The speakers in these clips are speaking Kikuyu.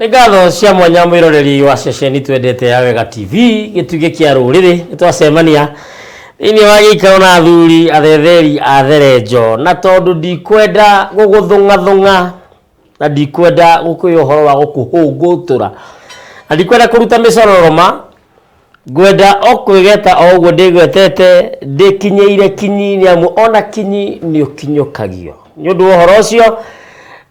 Nĩ ngatho cia mwanya mwĩroreri wa ceceni twendete ya Wega TV, gĩtugĩ kĩa rũrĩrĩ. Nĩ twacemania thĩinĩ wa gĩikaro na athuri athetheri a therenjo, na tondũ ndikwenda gũgũthũng'athũng'a na ndikwenda gũkwĩra ũhoro wa gũkũhũngũtũra na ndikwenda kũruta mĩcororoma, Ngwenda o kwĩgeta o ũguo ndĩgwetete, ndĩkinyĩire kinyi, nĩ amu o na kinyi nĩũkinyũkagio. Nĩ ũndũ wa ũhoro ũcio,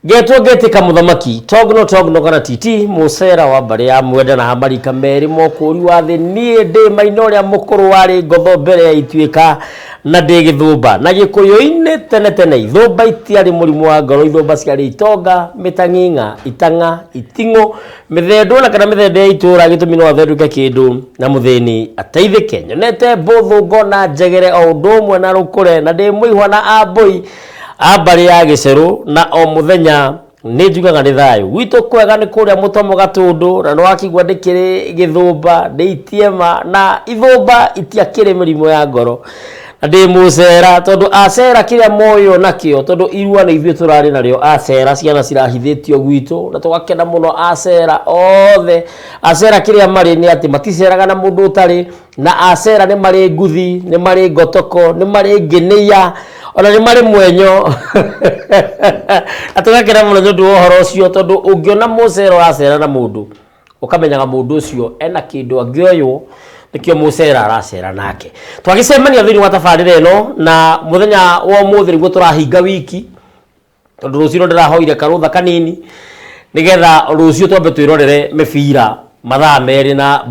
ngetwo ngetĩka mũthamaki, Togno Togno kana Titi, mũcera wa mbarĩ ya Mwenda na amarika merĩ ma ũkũũri wa thĩ, niĩ ndĩ Maina ũrĩa mũkũrũ warĩ ngotho mbere ya ituĩka na ndĩ gĩthũmba. Na Gĩkũyũ-inĩ tene tene ithũmba itiarĩ mũrimũ wa ngoro, ithũmba ciarĩ itonga, mĩtang'ing'a, itang'a, iting'ũ, Mĩthendũ ona kana mĩthende ya itũũra gĩtũmi no athendũke kĩndũ na mũthĩni ateithĩke. Nyonete mbũthũ ngona njegere o ũndũ ũmwe na rũkũre na ndĩ mũihwa na ambũi a mbarĩ ya gĩcerũ na o mũthenya nĩ njugaga nĩ thayũ. Gwitũ kwega nĩ kũrĩa mũtomo Gatũndũ na nĩwakĩigua ndĩkĩrĩ gĩthũmba ndĩ itiema na ithũmba itiakĩrĩ mĩrimũ ya ngoro. Na ndĩ mũcera tondũ acera kĩrĩa moywo nakĩo tondũ irua nĩ ithuĩ tũrarĩ narĩo acera ciana cirahithĩtio gwitũ na tũgakena mũno acera othe acera kĩrĩa marĩ nĩ atĩ maticeraga na mũndũ ũtarĩ na acera nĩ marĩ nguthi nĩ marĩ ngotoko nĩ marĩ ngĩnĩia ona nĩ marĩ mwenyo na tũgakena mũno nĩ ũndũ wa ũhoro ũcio tondũ ũngĩona mũcera ũracera na mũndũ Ũkamenyaga mũndũ ũcio ena kĩndũ angĩoywo nĩkĩo mũcera aracera nake. Twagĩcemania thĩinĩ wa tabarĩra ĩno na mũthenya wa ũmũthĩ nĩguo tũrahinga wiki tondũ rũciũ no ndĩrahoire karũtha kanini nĩgetha rũciũ twambe twĩrorere mĩbira mathaa merĩ na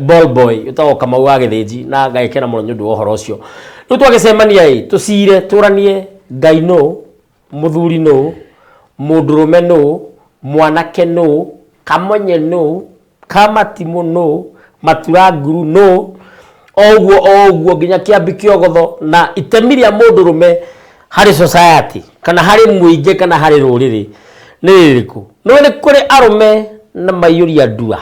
ball boy wĩtagwo Kamau wa Gĩthĩnji na ngagĩkena mũno nĩ ũndũ wa ũhoro ũcio. Rĩu twagĩcemania ĩ tũcire tũranie Ngai nũ Mũthuri nũ? Mũndũrũme nũ? Mwanake nũ? Kamonye nũ? Kamatimũ nũ? Maturanguru nũ? O ũguo o ũguo nginya Kĩambi Kĩogotho na itemi rĩa mũndũrũme harĩ society kana harĩ mũingĩ kana harĩ rũrĩrĩ nĩ rĩrĩkũ? Nĩũĩ nĩ kũrĩ arũme na maiyũria ndua.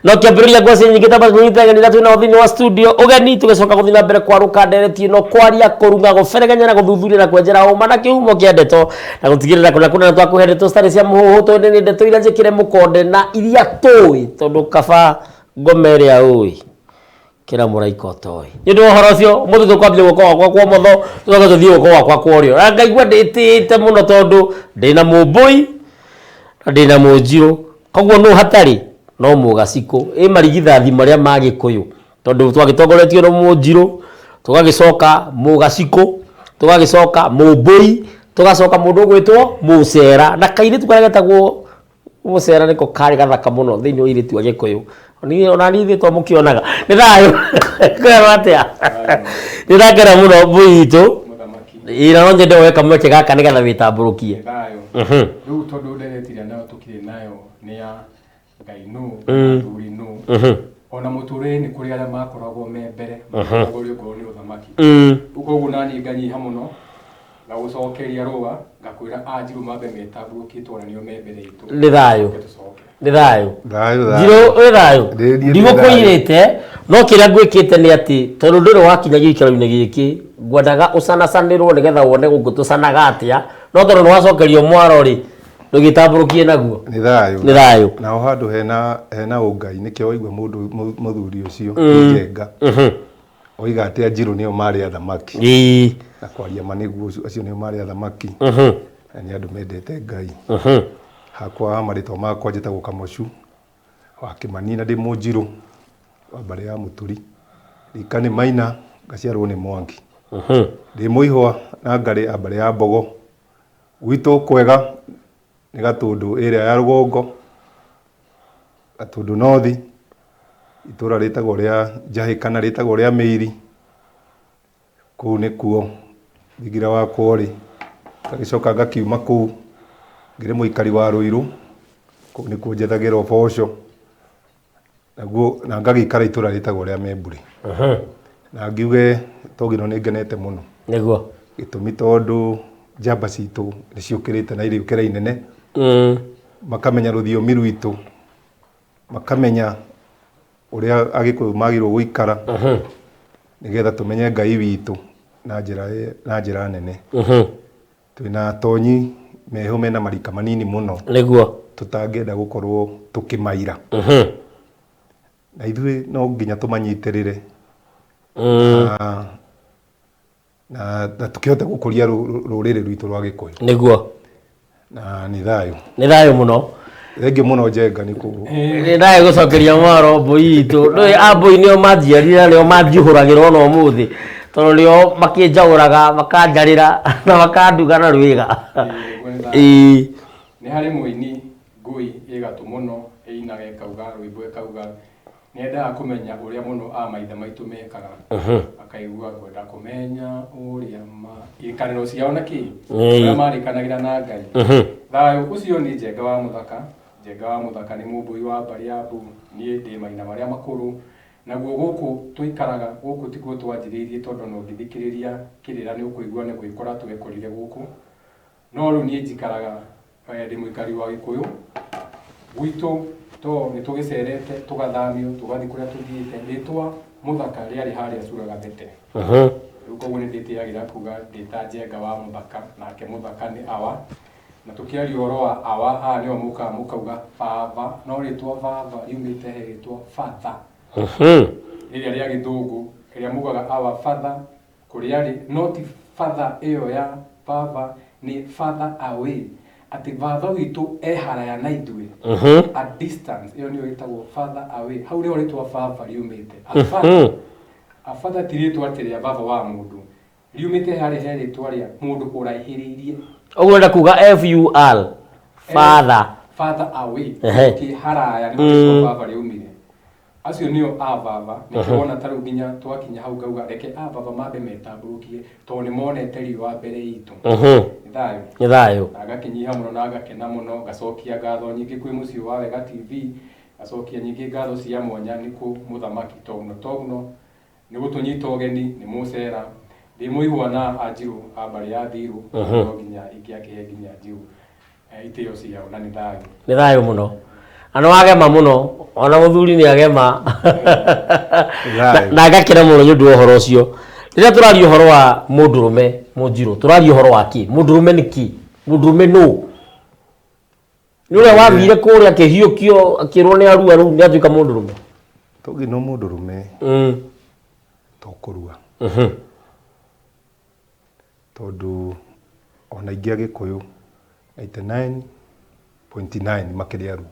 No kĩambĩrĩria ngwacĩ nyingĩ ta basi ageni na twĩnao thĩinĩ wa studio ũgeni tũgĩcoka gũthiĩ na mbere kwarũka ndereti ĩno kwaria kũrung'a gũberegenya na gũthuthuria na kwenjera ũma na kĩhumo kĩa ndeto na gũtigĩrĩra kũrĩa kũnene twakũhe ndeto citarĩ cia mũhũhũ tondũ nĩ ndeto iria njĩkĩre mũkonde na iria tũĩ tondũ kaba ngoma ĩrĩa ũĩ kĩra mũraika ũtoĩ nĩ ũndũ wa ũhoro ũcio ũmũthĩ tũkwambia guoko gwakwa kwa ũmotho tũcoke tũthiĩ guoko gwakwa kwa ũrĩo na ngaigua ndĩtĩĩte mũno tondũ ndĩna mũmbũi na ndĩna mũnjirũ koguo nũ hatarĩ no mũgacikũ ĩ marigithathi marĩa ma gĩkũyũ tondũ twagĩtongoretio nĩ mũnjirũ tũgagĩcoka mũgacikũ tũgagĩcoka mũmbũi tũgacoka mũndũ ũgwĩtwo mũcera na kairĩtu karĩa getagwo Mũcera nĩko karĩ gathaka mũno thĩinĩ wa airĩtu a Gĩkũyũ. Niĩ ona niĩ ithuĩ twamũkĩonaga. Nĩ thayũ. Kwĩrwo atĩa? Nĩ ndakena mũno mbũi itũ. Mũthamaki. Ĩĩ na no nyende woe kamweke gaka nĩgetha wĩtambũrũkie. Nĩ thayũ. Rĩu tondũ ndereti ĩrĩa nayo tũkĩrĩ nayo nĩ ya Ngai nũ, athuri nũ. Ona mũtũrĩre nĩ kũrĩ arĩa makoragwo me mbere, matongorio ngoro nĩ ũthamaki. Rĩu koguo naniĩ nganyiha mũno. Ngagũcokeria rũa, ngakwĩra anjirũ mambe metambũrũkie twana nĩo me mbere itũ. Nĩ thayũ. Reke tũcoke. Nĩ thayũ. Thayũ thayũ. Njirũ wĩ thayũ. Ndĩ niĩ ndĩ Ndigũkũirĩte no kĩrĩa ngwĩkĩte nĩ atĩ tondũ ndũrĩ wakinya gĩikaro-inĩ gĩkĩ ngwendaga ũcanacanĩrwo nĩgetha wone gũkũ tũcanaga atĩa no tondũ nĩ wacokerio mwaro rĩ ndũgĩtambũrũkie naguo. Nĩ thayũ. Nĩ thayũ. Naho handũ hena hena ũngai nĩkĩo waigua mũndũ mũthuri ũcio Njenga. Oiga atĩ Anjirũ nĩo marĩ athamaki. Ĩĩ. Na kwaria ma nĩguo acio nĩo marĩ athamaki. Na nĩ andũ mendete Ngai. Hakwa marĩtwa makwa njĩtagwo Kamocu wa Kĩmani na ndĩ Mũnjirũ wa mbarĩ ya Mũturi. Rika nĩ Maina ngaciarwo nĩ Mwangi. Ndĩ Mũihwa na ngarĩ a mbarĩ ya Mbogo. Gwitũ kwega nĩ Gatũndũ ĩrĩa ya rũgongo. Gatũndũ North, itũra rĩtagwo rĩa Njahĩ kana rĩtagwo rĩa Mĩiri, kũu nĩkuo thingira wakwa ũrĩ. Ngagĩcoka ngakiuma kũu ngĩrĩ mũikari wa Rũirũ, kũu nĩkuo njethagĩra ũboco, naguo na ngagĩikara itũra rĩtagwo rĩa Membure. Na ngiuge Togino nĩ ngenete mũno. Nĩguo. Gĩtũmi tondũ njamba citũ nĩ ciũkĩrĩte na irĩũkĩra inene. Makamenya rũthiomi rwitũ, makamenya ũrĩa Agĩkũyũ magĩrĩirwo gũikara, nĩgetha tũmenye Ngai witũ na njĩra na njĩra nene. Twĩna atonyi meho mena marika manini mũno. Nĩguo. Tũtangĩenda gũkorwo tũkĩmaira. Na ithuĩ no nginya tũmanyitĩrĩre na tũkĩhote gũkũria rũrĩrĩ rwitũ rwa Gĩkũyũ. Nĩguo. Na nĩ thayũ. Nĩ thayũ mũno. Thengiũ mũno Njenga nĩ kũ Nĩ ndagä gå cokeria mwaro mbũi itũ ndũĩ a mbũi nĩo manjiarire na nĩo manjiũhũragĩra ona ũmũthĩ tondũ nĩo makĩnjaũraga makanjarĩra na makanduga na rwĩga. Nĩguo nĩ thayũ. Ĩĩ. Nĩ harĩ mũini ngũi ĩ gatũ mũno ĩinaga ĩkauga rwĩmbo ĩkauga nĩendaga kũmenya ũrĩa mũno a maithe maitũ mekaga. Akaigua ngwenda kũmenya ũrĩa ma irĩkanĩro ciao na kĩ ũrĩa marĩkanagĩra na Ngai. Thayũ ũcio nĩ Njenga wa Mũthaka. Njenga wa Mũthaka nĩ mũmbũi wa mbarĩ ya Mbu. Niĩ ndĩ maina marĩa makũrũ. Naguo gũkũ tũikaraga gũkũ tikuo twanjĩrĩirie tondũ ona ũngĩthikĩrĩria kĩrĩra nĩ ũkũigua nĩ gwĩkora twekorire gũkũ. No rĩu niĩ njikaraga ndĩ mũikari wa Gĩkũyũ. Gwitũ to nĩ tũgĩcerete tũgathamio tũgathiĩ kũrĩa tũthiĩte. Rĩtwa Mũthaka rĩarĩ harĩa Cura Gathete. Rĩu koguo nĩ ndĩtĩagĩra kuga ndĩ ta Njenga wa Mũthaka nake Mũthaka nĩ awa. Na tũkĩaria ũhoro wa awa haha nĩho mũkaga mũkauga baba, no rĩtwa baba riumĩte he rĩtwa father. Rĩrĩa rĩa gĩthũngũ rĩrĩa mugaga our father kũrĩa arĩ, no ti father ĩyo ya baba, nĩ father away, atĩ baba witũ e haraya na ithuĩ, a distance, ĩyo nĩyo ĩtagwo father away. Hau nĩho rĩtwa baba riumĩte. A father, a father ti rĩtwa atĩ rĩa baba wa mũndũ, riumĩte harĩ he rĩtwa rĩa mũndũ ũraihĩrĩirie. Ũguo ũrenda kuga FUR, father. Father away, kĩ haraya nĩho rĩtwa baba riumire. Acio nĩo a baba, nĩkĩo wona ta rĩu nginya twakinya hau ngauga reke a baba mambe metambũrũkie tondũ nĩ monete riũa mbere itũ. Nĩ thayũ. Nĩ thayũ. Na ngakĩnyiha mũno na ngakena mũno, ngacokia ngatho nyingĩ kwĩ mũciĩ wa Wega TV, ngacokia nyingĩ ngatho cia mwanya nĩ kũ mũthamaki Togno Togno, nĩ gũtũnyita ũgeni, nĩ mũcera. Ndĩ mũihwa na Anjirũ a mbarĩ ya Thirũ, no nginya ingĩakĩhe nginya Njirũ itĩo ciao na nĩ thayũ. Nĩ thayũ mũno. Na nĩ wagema mũno, ona mũthuri nĩ agema. Na ngakena mũno nĩ ũndũ wa ũhoro ũcio. Rĩrĩa tũraria ũhoro wa mũndũrũme mũnjirũ, tũraria ũhoro wa kĩ? Mũndũrũme nĩ kĩ? Mũndũrũme nũ? Nĩ ũrĩa wathire kũrĩa akĩhiũkio akĩrwo nĩ arua rĩu nĩ atuĩka mũndũrũme. Tũngĩ no mũndũrũme to kũrua. Tondũ ona aingĩ a Gĩkũyũ 99.9 makĩrĩ aruu.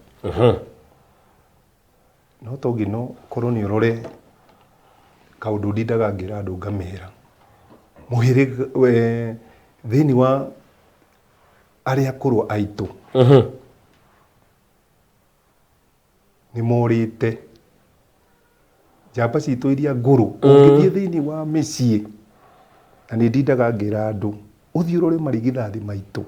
No to nginya ũkorwo nĩ ũrore kaũndũ ndindaga ngĩra andũ ngamera. Mũhĩrĩga thĩinĩ wa arĩa akũrũ aitũ nĩ morĩte. Njamba citũ iria ngũrũ, ũngĩthiĩ thĩinĩ wa mĩciĩ, na nĩ ndindaga ngĩra andũ, ũthiĩ ũrore marigithathi maitũ.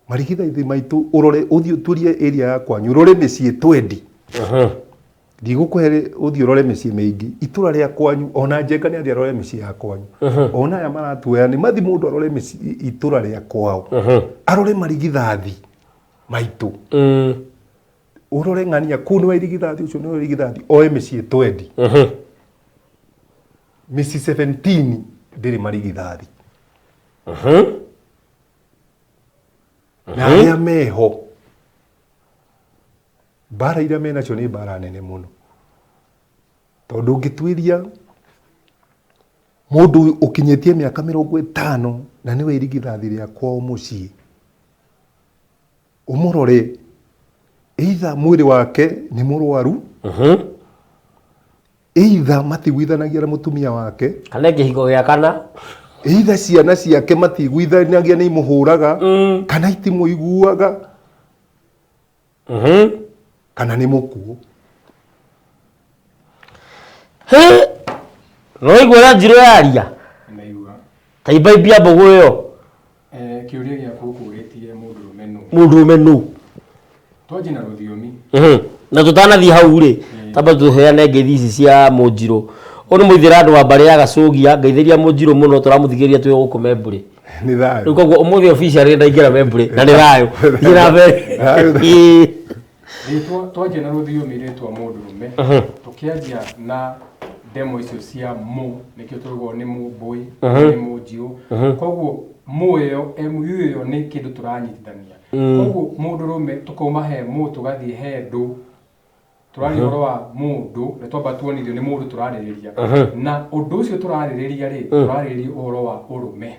Marigithathi maitũ, ũrore, ũthiĩ ũtuĩrie area ya kwanyu, ũrore mĩciĩ twendi. Ndigũkũhe ũthiĩ ũrore mĩciĩ mĩingĩ, itũra rĩa kwanyu, ona Njenga nĩ athiĩ arore mĩciĩ ya kwanyu. Ona aya maratuoya nĩ mathi mũndũ arore mĩciĩ itũra rĩa kwao. Arore marigithathi maitũ. Ũrore ng'ania kũu nĩ wa irigithathi, ũcio nĩ wa irigithathi, oe mĩciĩ twendi. Mĩciĩ 17 ndĩrĩ marigithathi. Na arĩa meho mbara iria menacio nĩ mbara nene mũno, tondũ ũngĩtuĩria mũndũ ũkinyĩtie mĩaka 50 na nĩwe irigithathi rĩa kwao mũciĩ, ũmũrore either mwĩrĩ wake nĩ mũrwaru, either matiguithanagia na mũtumia wake, kana kĩhiko gĩa kana, either ciana ciake matiguithanagia nĩ imũhũraga, kana itimũiguaga, kana nĩ mũkuũ. He, no igua ũrĩa Njirũ yaria? Naigua. Ta imbaimbia mbũgũ ĩyo. Kĩũria gĩaku ũkũrĩtie mũndũrũme nũ? Mũndũrũme nũ? Twanjie na rũthiomi. Na tũtanathiĩ hau rĩ, tamba tũheane ngeithi ici cia Mũnjirũ. Ũyũ nĩ mũithĩra andũ wa mbarĩ ya Gacũgia, ngeithĩria Mũnjirũ mũno tũramũthikĩrĩria twĩ gũkũ Membũrĩ. Nĩ thayũ. Rĩu koguo ũmũthĩ officially ndaingĩra Membũrĩ na nĩ thayũ. Thiĩ na mbere. Thayũ. Rĩtwa twanjia na rũthiomi rĩtwa mũndũrũme, tũkĩanjia na Ndemwa icio cia mũ nĩkĩo tũrugwo nĩ mũmbũi, nĩ mũnjiũ. Koguo mũ ĩyo, mu ĩyo nĩ kĩndũ tũranyitithania. Koguo mũndũrũme tũkauma he mũ tũgathiĩ he ndũ, tũraria ũhoro wa mũndũ, nĩ twamba tuonithio nĩ mũndũ tũrarĩrĩria. Na ũndũ ũcio tũrarĩrĩria rĩ, tũrarĩrĩria ũhoro wa ũrũme.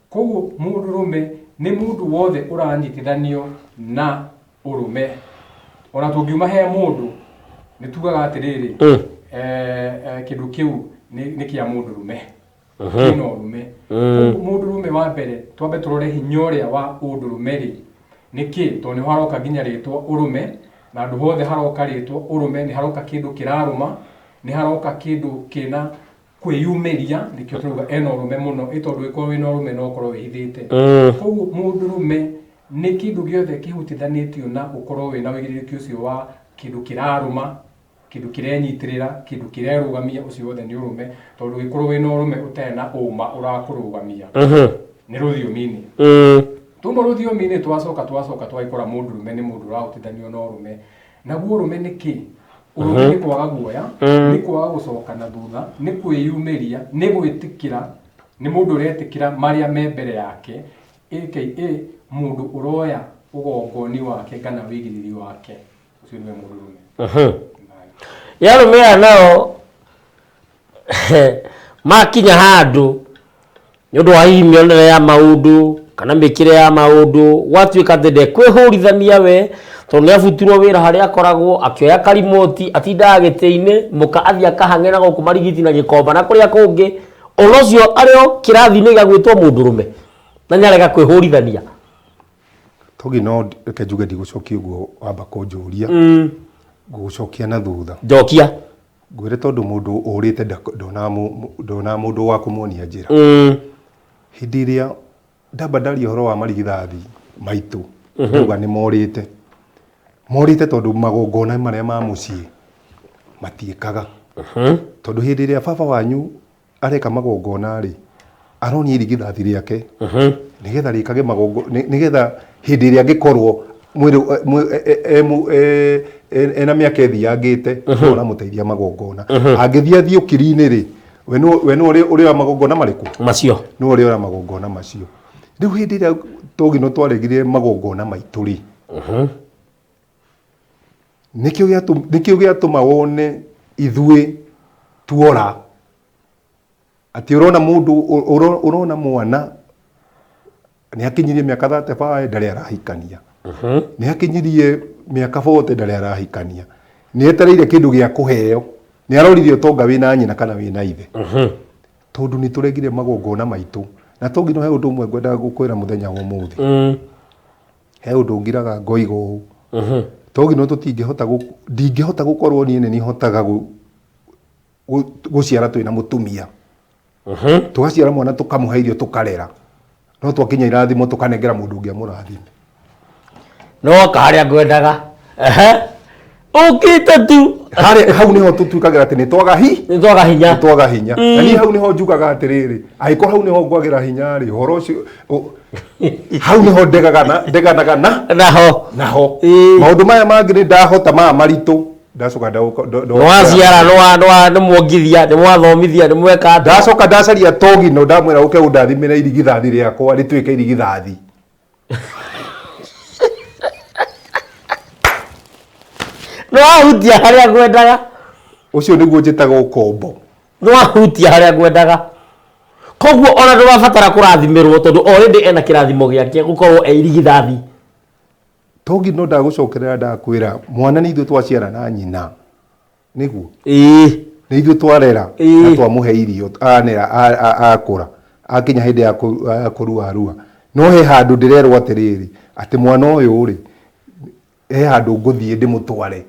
Koguo mũndũrũme nĩ mũndũ wothe ũranyitithanio na ũrũme. Ona tũngiuma he mũndũ, nĩ tugaga atĩrĩrĩ, kĩndũ kĩu nĩ kĩa mũndũrũme, kĩna ũrũme. Koguo mũndũrũme wa mbere, twambe tũrore hinya ũrĩa wa ũndũrũme rĩ, nĩ kĩ? Tondũ nĩho haroka nginya rĩtwa ũrũme, na handũ hothe haroka rĩtwa ũrũme nĩ haroka kĩndũ kĩrarũma, nĩ haroka kĩndũ kĩna kwĩyumĩria, nĩkĩo tũrauga ena ũrũme mũno, ĩ tondũ ũngĩkorwo wĩna ũrũme no ũkorwo wĩhithĩte. Koguo mũndũrũme nĩ kĩndũ gĩothe kĩhutithanĩtio na ũkorwo wĩna ũigĩrĩrĩki ũcio wa kĩndũ kĩrarũma, kĩndũ kĩrenyitĩrĩra, kĩndũ kĩrerũgamia, ũcio wothe nĩ ũrũme, tondũ ũngĩkorwo wĩna ũrũme ũtarĩ na ũma ũrakũrũgamia, nĩ rũthiomi-inĩ. Tuma rũthiomi-inĩ twacoka twagĩkora mũndũrũme nĩ mũndũ ũrahutithanio na ũrũme. Naguo ũrũme nĩ kĩ? Ũrũme nĩ kwaga guoya, nĩ kwaga gũcoka na thutha, nĩ kwĩyumĩria, nĩ gwĩtĩkĩra, nĩ mũndũ ũretĩkĩra marĩa me mbere yake, aka mũndũ ũroya ũgongoni wake kana wĩigĩrĩri wake. Ũcio nĩwe mũndũrũme. Ya arũme aya nao makinya handũ nĩ ũndũ wa hihi mĩonere ya maũndũ kana mĩkĩre ya maũndũ, gwatuĩka atĩ ndekwĩhũrithania we, tondũ nĩ abutirwo wĩra harĩa akoragwo akĩoya karimoti, atindaga gĩtĩ-inĩ, mũka athiĩ akahang'e na gũkũ Marigiti na Gĩkomba na kũrĩa kũngĩ, ona ũcio arĩ o kĩrathi-inĩ gĩa gwĩtwo mũndũrũme na nĩarega kwĩhũrithania. Togi no reke njuge ndigũcokia ũguo wamba kũnjũria, ngũgũcokia na thutha. Njokia. Ngwĩre tondũ mũndũ ũrĩte ndonaga mũndũ wa kũmuonia njĩra. Hĩndĩ ĩrĩa ndamba ndaria ũhoro wa marigithathi maitũ, ndauga nĩ morĩte. Morĩte tondũ magongona marĩa ma mũciĩ matiĩkaga. Tondũ hĩndĩ ĩrĩa baba wanyu areka magongona rĩ, aronia irigithathi rĩake nĩgetha rĩkage magongona, nĩgetha hĩndĩ ĩrĩa angĩkorwo mwĩrĩ ena mĩaka ĩthiangĩte, nĩwe ũramũteithia magongona. Angĩthiĩ athiĩ ũkiri-inĩ rĩ, we nĩwe ũrĩoya magongona marĩkũ? Macio. Nĩwe ũrĩoya magongona macio. Rĩu hĩndĩ ĩrĩa Togino twaregire magongona maitũ rĩ, nĩkĩo gĩatũma wone ithuĩ tuora atĩ ũrona mũndũ, ũrona mwana nĩ akinyirie mĩaka 35 ndarĩ arahikania, nĩ akinyirie mĩaka 40 ndarĩ arahikania, nĩ etereire kĩndũ gĩa kũheo, nĩ arorire ũtonga wĩna nyina kana wĩna ithe, tondũ nĩ tũregire magongona maitũ. Na Togino he ũndũ ũmwe ngwendaga gũkwĩra mũthenya wa ũmũthĩ, he ũndũ ngiraga ngoiga ũũ, Togino tũtingĩhota, ndingĩhota gũkorwo niĩ nĩ nihotaga gũciara twĩna mũtumia, tũgaciara mwana tũkamũhe irio tũkarera, no twakinya irathimo tũkanengera mũndũ ũngĩ amũrathime. No woka harĩa ngwendaga. Ũkĩte tu harĩa hau nĩho tũtuĩkagĩra atĩ nĩ twaga hi nĩ twaga hinya, nĩ twaga hinya. Na niĩ hau nĩho njugaga atĩrĩrĩ, angĩkorwo hau nĩho ngwagĩra hinya rĩ, ũhoro ũcio hau nĩho ndeganaga na naho naho. Maũndũ maya mangĩ nĩ ndahota, maya maritũ ndacoka nĩwaciara, nĩmuongithia, nĩmwathomithia, nĩmweka atĩa. Ndacoka ndacaria Togino, ndamwĩra ũke ũndathimĩre irigithathi rĩakwa rĩtuĩke irigithathi. Nĩwahutia harĩa ngwendaga. Ũcio nĩguo njĩtaga ũkombo. Nĩwahutia harĩa ngwendaga. Koguo ona ndũrabatara kũrathimĩrwo tondũ already ena kĩrathimo gĩake gũkorwo e irigithathi. Togino ndagũcokerera, ndakwĩra mwana nĩ ithuĩ twaciara na nyina, nĩguo nĩ ithuĩ twarera na twamũhe irio, anera akũra akinya hĩndĩ ya kũrua rua, no he handũ ndĩrerwo atĩrĩrĩ, atĩ mwana ũyũ rĩ, he handũ ngũthiĩ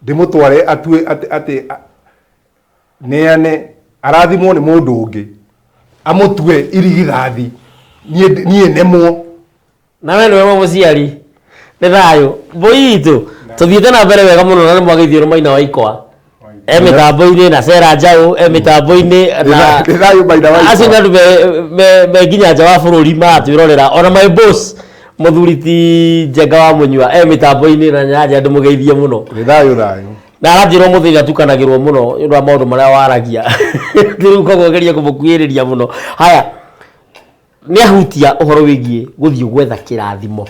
ndĩmũtware atue atĩ neane arathimwo nĩ mũndũ ũngĩ, amũtue irigithathi, niĩ nemwo. Na we nĩwe mũciari. Nĩ thayũ mbũi itũ, tũthiĩte na mbere wega mũno na nĩ mwageithio nĩ Maina wa Ikwa e mĩtambo-inĩ na Sera Njaũ e mĩtambo-inĩ na Nĩ thayũ Maina wa Ikwa. Acio nĩ andũ me nginya nja wa bũrũri maratwĩrorera, ona my boss mũthuri ti Njenga wa Mũnyua e mĩtambo-inĩ na nyanja ndĩmũgeithie mũno. Nĩ thayũ thayũ. Na aranjĩra ũmũthĩ nĩ atukanagĩrwo mũno nĩ ũndũ wa maũndũ marĩa waragia. Rĩu koguo geria kũmũkuhĩrĩria mũno. Haya, nĩ ahutia ũhoro wĩgiĩ gũthiĩ gwetha kĩrathimo.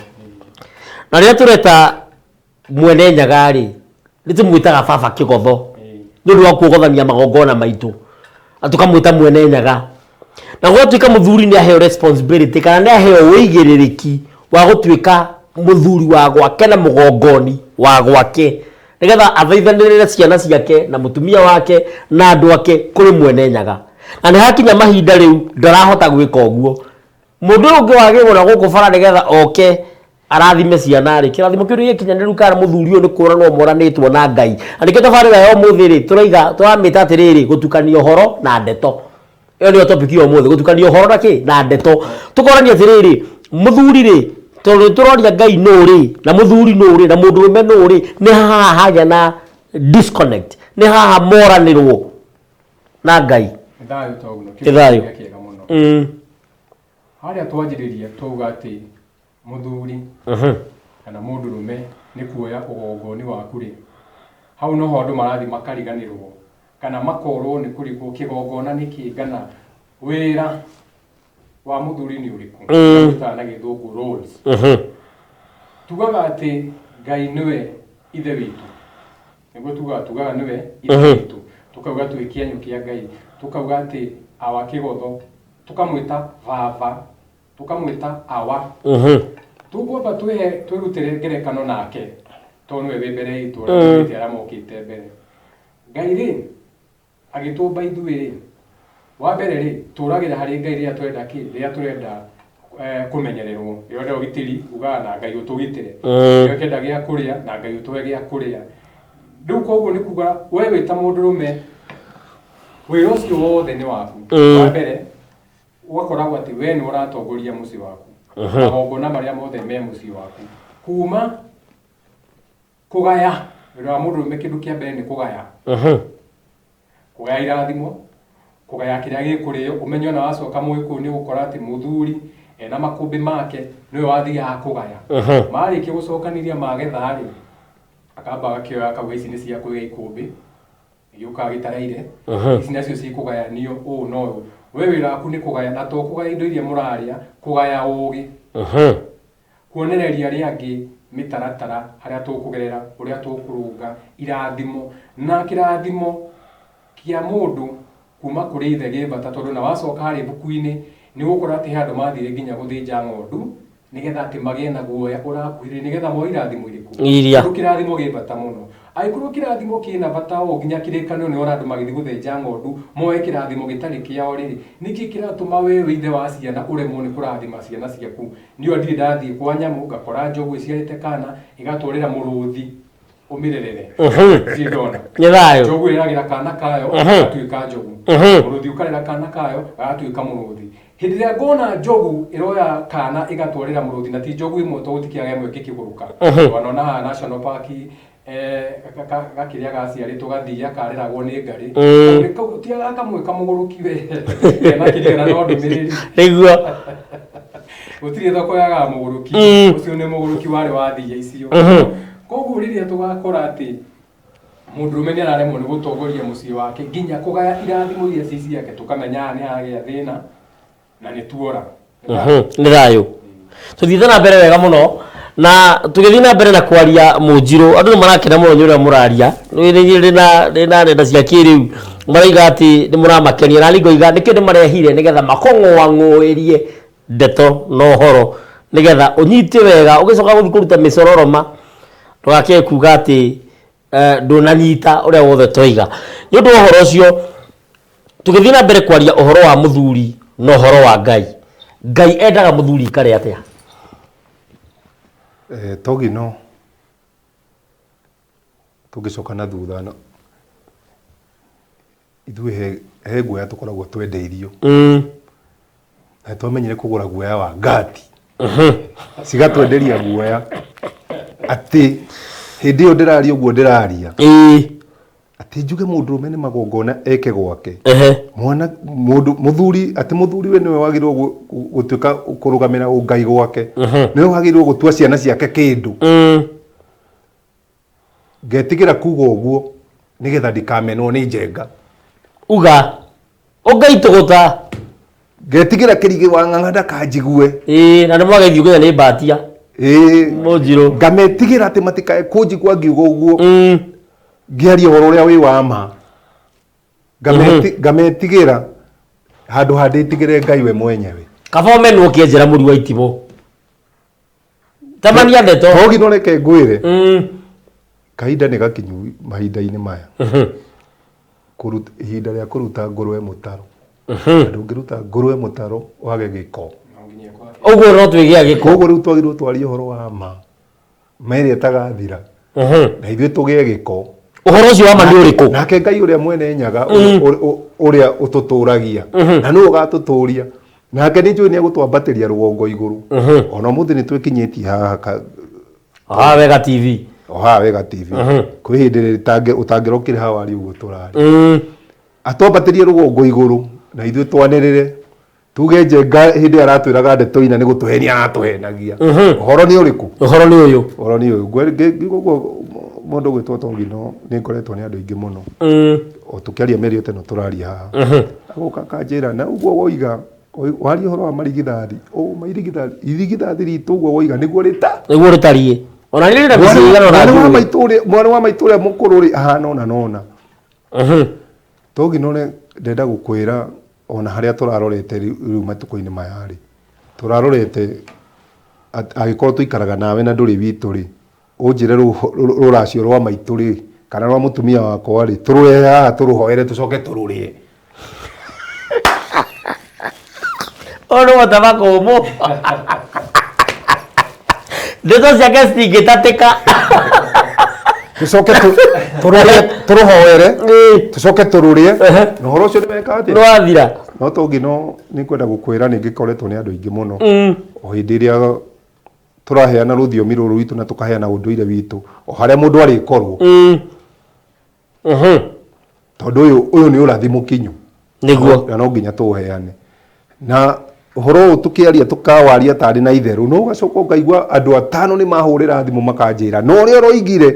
Na rĩrĩa tũreta Mwene Nyaga rĩ, nĩ tũmwĩtaga baba Kĩgotho nĩ ũndũ wa kuogothania magongona maitũ, na tũkamwĩta Mwene Nyaga. Na gwatuĩka mũthuri nĩ aheo responsibility kana nĩ aheo ũigĩrĩrĩki wa gũtuĩka mũthuri wa gwake na mũgongoni wa gwake, nĩgetha athaithanĩrĩre ciana ciake na mũtumia wake na andũ ake kũrĩ Mwene Nyaga. Na nĩ hakinya mahinda rĩu ndarahota gwĩka ũguo. Mũndũ ũyũ ũngĩ wagĩrwo na gũkũ bara nĩgetha oke arathime ciana rĩ, kĩrathimo kĩu nĩ gĩkinyanĩru kana mũthuri ũyũ nĩ kũranwo moranĩtwo na Ngai. Na nĩkĩo tabarĩra ya ũmũthĩ rĩ, tũraiga tũramĩta atĩrĩrĩ, gũtukania ũhoro na ndeto. Ĩyo nĩyo topic ya ũmũthĩ, gũtukania ũhoro na kĩ? Na ndeto. Tũkorania atĩrĩrĩ, mũthuri rĩ, tondũ nĩ tũroria Ngai nũ rĩ, na mũthuri nũ rĩ, na mũndũrũme nũ rĩ, nĩ haha hagĩa na disconnect, nĩ haha moranĩrwo na Ngai. Nĩ thayũ Togno, Nĩ thayũ. kĩũria kĩega mũno. Harĩa twanjĩrĩria twauga atĩ mũthuri kana mũndũrũme nĩ kuoya ũgongoni waku rĩ, hau noho andũ marathiĩ makariganĩrwo kana makorwo nĩ kũrigwo kĩgongona nĩ kĩĩ kana wĩra wa mũthuri nĩ ũrĩkũ, mm. na gĩthũngũ roles. Tugaga atĩ Ngai nĩwe ithe witũ, nĩguo tugaga, tugaga nĩwe ithe witũ, tukauga twĩ kĩenyũ kĩa Ngai, tukauga atĩ awa kĩgotho, tũkamwĩta baba, tũkamwĩta awa. Tũkwamba twĩhe twĩrutĩre ngerekano nake tondũ nĩwe wĩ mbere itũ ũrĩa tugĩte arĩa mokĩte mbere. Ngai rĩ agĩtũmba ithuĩ rĩ, wa mbere rĩ tũragĩra harĩ Ngai rĩrĩa tũrenda kĩ? Rĩrĩa tũrenda kũmenyererwo, rĩrĩa ũrenda ũgitĩri ugaga na Ngai ũtũgitĩre, rĩrĩa ũkĩenda gĩa kũrĩa na Ngai ũtũhe gĩa kũrĩa. Rĩu koguo nĩ kuga we wĩ ta mũndũrũme wĩra ũcio wothe nĩ waku. Wa mbere ũgakoragwo atĩ we nĩwe ũratongoria mũciĩ waku, magongona marĩa mothe me mũciĩ waku, kuma kũgaya. Wĩra wa mũndũrũme kĩndũ kĩa mbere nĩ kũgaya, kũgaya irathimo, kũgaya kĩrĩa gĩkũrĩo. Ũmenye ona wacoka mũgĩkũyũ nĩ ũgũkora atĩ mũthuri ena makũmbĩ make nĩwe wathiaga kũgaya. Marĩkia gũcokanĩria magetha rĩ, akamba agakĩoya akauga ici nĩ cia kũiga ikũmbĩ gĩũkaga gĩtaraire, ici nacio cikũgayanio ũũ na ũyũ. We wĩra waku nĩ kũgaya, na to kũgaya indo iria mũrarĩa, kũgaya ũgĩ, kuonereria arĩa angĩ mĩtaratara harĩa tũkũgerera, ũrĩa tũkũrũnga irathimo. Na kĩrathimo kĩa mũndũ kuma kũrĩ ithe gĩ bata, tondũ na wacoka harĩa ibuku-inĩ nĩ ũgũkora atĩ he andũ mathire nginya gũthĩnja ng'ondu nĩgetha atĩ magĩe na guoya ũrakuhĩrĩria, nĩgetha moe irathimo irĩkũ? Iria. Tondũ kĩrathimo gĩ bata mũno. Angĩkorwo kĩrathimo kĩna bata ũũ nginya kĩrĩkanĩro nĩ wona andũ magĩthiĩ gũthĩnja ng'ondu moe kĩrathimo gĩtarĩ kĩao rĩ, nĩkĩ kĩratũma we wĩ ithe wa ciana ũremwo nĩ kũrathima ciana ciaku? Niĩ ona ndirĩ ndathiĩ kwa nyamũ ngakora njogu ĩciarĩte kana ĩgatwarĩra mũrũthi ũmĩrerere. Ndirĩ ndona. Nĩ thayũ. Njogu ĩreragĩra kana kayo gagatuĩka njogu. Mũrũthi ũkarera kana kayo gagatuĩka mũrũthi. Hĩndĩ ĩrĩa ngona njogu ĩroya kana ĩgatwarĩra mũrũthi, na ti njogu ĩmwe tondũ gũtikĩaga ĩmwe ĩngĩkĩgũrũka. Wanona haha National Park gakĩrĩa gaciarĩtwo gathiia kareragwo nĩ ngarĩ. Kau ti kamwe kamũgũrũki we. Kena kĩrigana no ndũmĩrĩri. Nĩguo. Gũtirĩ thoko yagaga mũgũrũki. Ũcio nĩ mũgũrũki warĩ wa thiia icio. Koguo rĩrĩa tũgakora atĩ mũndũrũme nĩ araremwo nĩ gũtongoria mũciĩ wake nginya kũgaya irathimo iria ci ciake, tũkamenya haha nĩ hagĩa thĩna na nĩ tuora. Nĩ thayũ. Tũthiĩte na mbere wega mũno na tũgĩthiĩ na mbere na kwaria mũnjirũ, andũ nĩ marakena mũno nĩ ũrĩa mũraria. Nĩ na nenda cia kĩrĩu marauga atĩ nĩ mũramakenia, na niĩ ngoiga nĩkĩo ndĩmarehire nĩgetha makũng'ũang'ũĩrie ndeto na ũhoro nĩgetha ũnyite wega, ũgĩcoka gũthiĩ kũruta mĩcororo ma ndũgakĩe kuga atĩ ndũnanyita ũrĩa wothe twaiga. Nĩ ũndũ wa ũhoro ũcio tũgĩthiĩ na mbere kwaria ũhoro wa mũthuri na ũhoro wa Ngai. Ngai endaga mũthuri ikare atĩa? Togino tũngĩcoka na thutha no ithuĩ he guoya tũkoragwo twendeirio. Na twamenyire kũgũra guoya wa ngati, cigatwenderia guoya atĩ hĩndĩ ĩyo ndĩraria ũguo ndĩraria, atĩ njuge mũndũrũme nĩ magongona eke gwake, mwana mũndũ mũthuri, atĩ mũthuri we nĩwe wagĩrĩirwo gũtuĩka kũrũgamĩra ũngai gwake, nĩwe wagĩrĩirwo gũtua ciana ciake kĩndũ. Ngetigĩra kuga ũguo. Nĩgetha ndikamenwo nĩ njenga. Uga ũngaitũgũta. Ngetigĩra Kĩrigĩ wa Ng'ang'a ndakanjigue. Ĩĩ, na nĩ mwageithio nginya nĩ mbatia. Ĩĩ. Mũnjirũ. Ngametigĩra atĩ matikae kũnjigua ngiuga ũguo. Ngĩaria ũhoro ũrĩa wĩ wa ma. Ngametigĩra handũ ha ndĩtigĩre Ngai we mwenyewe. Kaba ũmenwo ũkĩenjera mũri wa itimũ. Tamania ndeto. Togi no reke ngwĩre. Kahinda nĩ gakinyu mahinda-inĩ maya. Kũruta ihinda rĩa kũruta ngũrwe mũtaro. Na ndũngĩruta ngũrwe mũtaro wage gĩko. Ũguo no twĩgĩa gĩko. Koguo rĩu twagĩrĩirwo twarie ũhoro wa ma. Ma ĩrĩa ĩtagathira. Na ithuĩ tũgĩe gĩko. Ũhoro ũcio wa ma nĩ ũrĩkũ? Nake Ngai ũrĩa mwene nyaga ũrĩa ũtũtũragia. Na nĩwe ũgatũtũria. Nake nĩ njũĩ nĩ egũtwambatĩria rũgongo igũrũ. Ona ũmũthĩ nĩ twĩkinyĩtie haha Haha Wega TV. O haha Wega TV. Kwĩ hĩndĩ ũtangĩrokire haha warie ũguo tũraria. Atwambatĩrie rũgongo igũrũ na ithuĩ twanĩrĩre. Tuge Njenga hĩndĩ ĩrĩa aratwĩraga ndeto ina nĩ gũtũhenia aratũhenagia. Ũhoro nĩ ũrĩkũ? Ũhoro nĩ ũyũ. Ũhoro nĩ ũyũ. Ngiuga ũguo mũndũ ũgwĩtwo Tongino nĩ ngoretwo nĩ andũ aingĩ mũno. O tũkĩaria mĩario ta ĩno tũraria haha. Agoka akanjĩra na ũguo woiga waria ũhoro wa marigithathi, marigithathi, irigithathi ritũ ũguo woiga nĩguo rĩta. Nĩguo rĩtariĩ. Ona nĩ rĩna mĩciĩ ĩigana ũna Mwarĩ wa njũĩ. maitũ ũrĩa mwarĩ wa maitũ ũrĩa mũkũrũ rĩ ahana ũna na ũna. Tongino ndenda gũkwĩra ona harĩa tũrarorete rĩu matukũ-inĩ maya rĩ, tũrarorete angĩkorwo tũikaraga nawe na ndũrĩ witũ rĩ, ũnjĩre rũracio rwa maitũ rĩ, kana rwa mũtumia wakwa rĩ, tũrũrehe haha tũrũhoere tũcoke tũrũrĩe. Ũyũ nĩ mũthamaki ũmũ. Ndeto ciake citingĩtatĩka. Tũcoke tũrũrĩe, tũrũhoere, tũcoke tũrũrĩe, na ũhoro ũcio nĩ weka atĩa? Nĩ wathira. No Tongino nĩ ngwenda gũkwĩra nĩ ngĩkoretwo nĩ andũ aingĩ mũno. O hĩndĩ ĩrĩa tũraheana rũthiomi rũrũ rwitũ na tũkaheana ũndũire witũ o harĩa mũndũ arĩkorwo. Tondũ ũyũ ũyũ nĩ ũrathi mũkinyu. Nĩguo. Na no nginya tũũheane. Na ũhoro ũyũ tũkĩaria tũkawaria tarĩ na itherũ, no ũgacoka ũkaigua andũ atano nĩ mahũrĩra thimũ makanjĩra, na ũrĩa ũroigire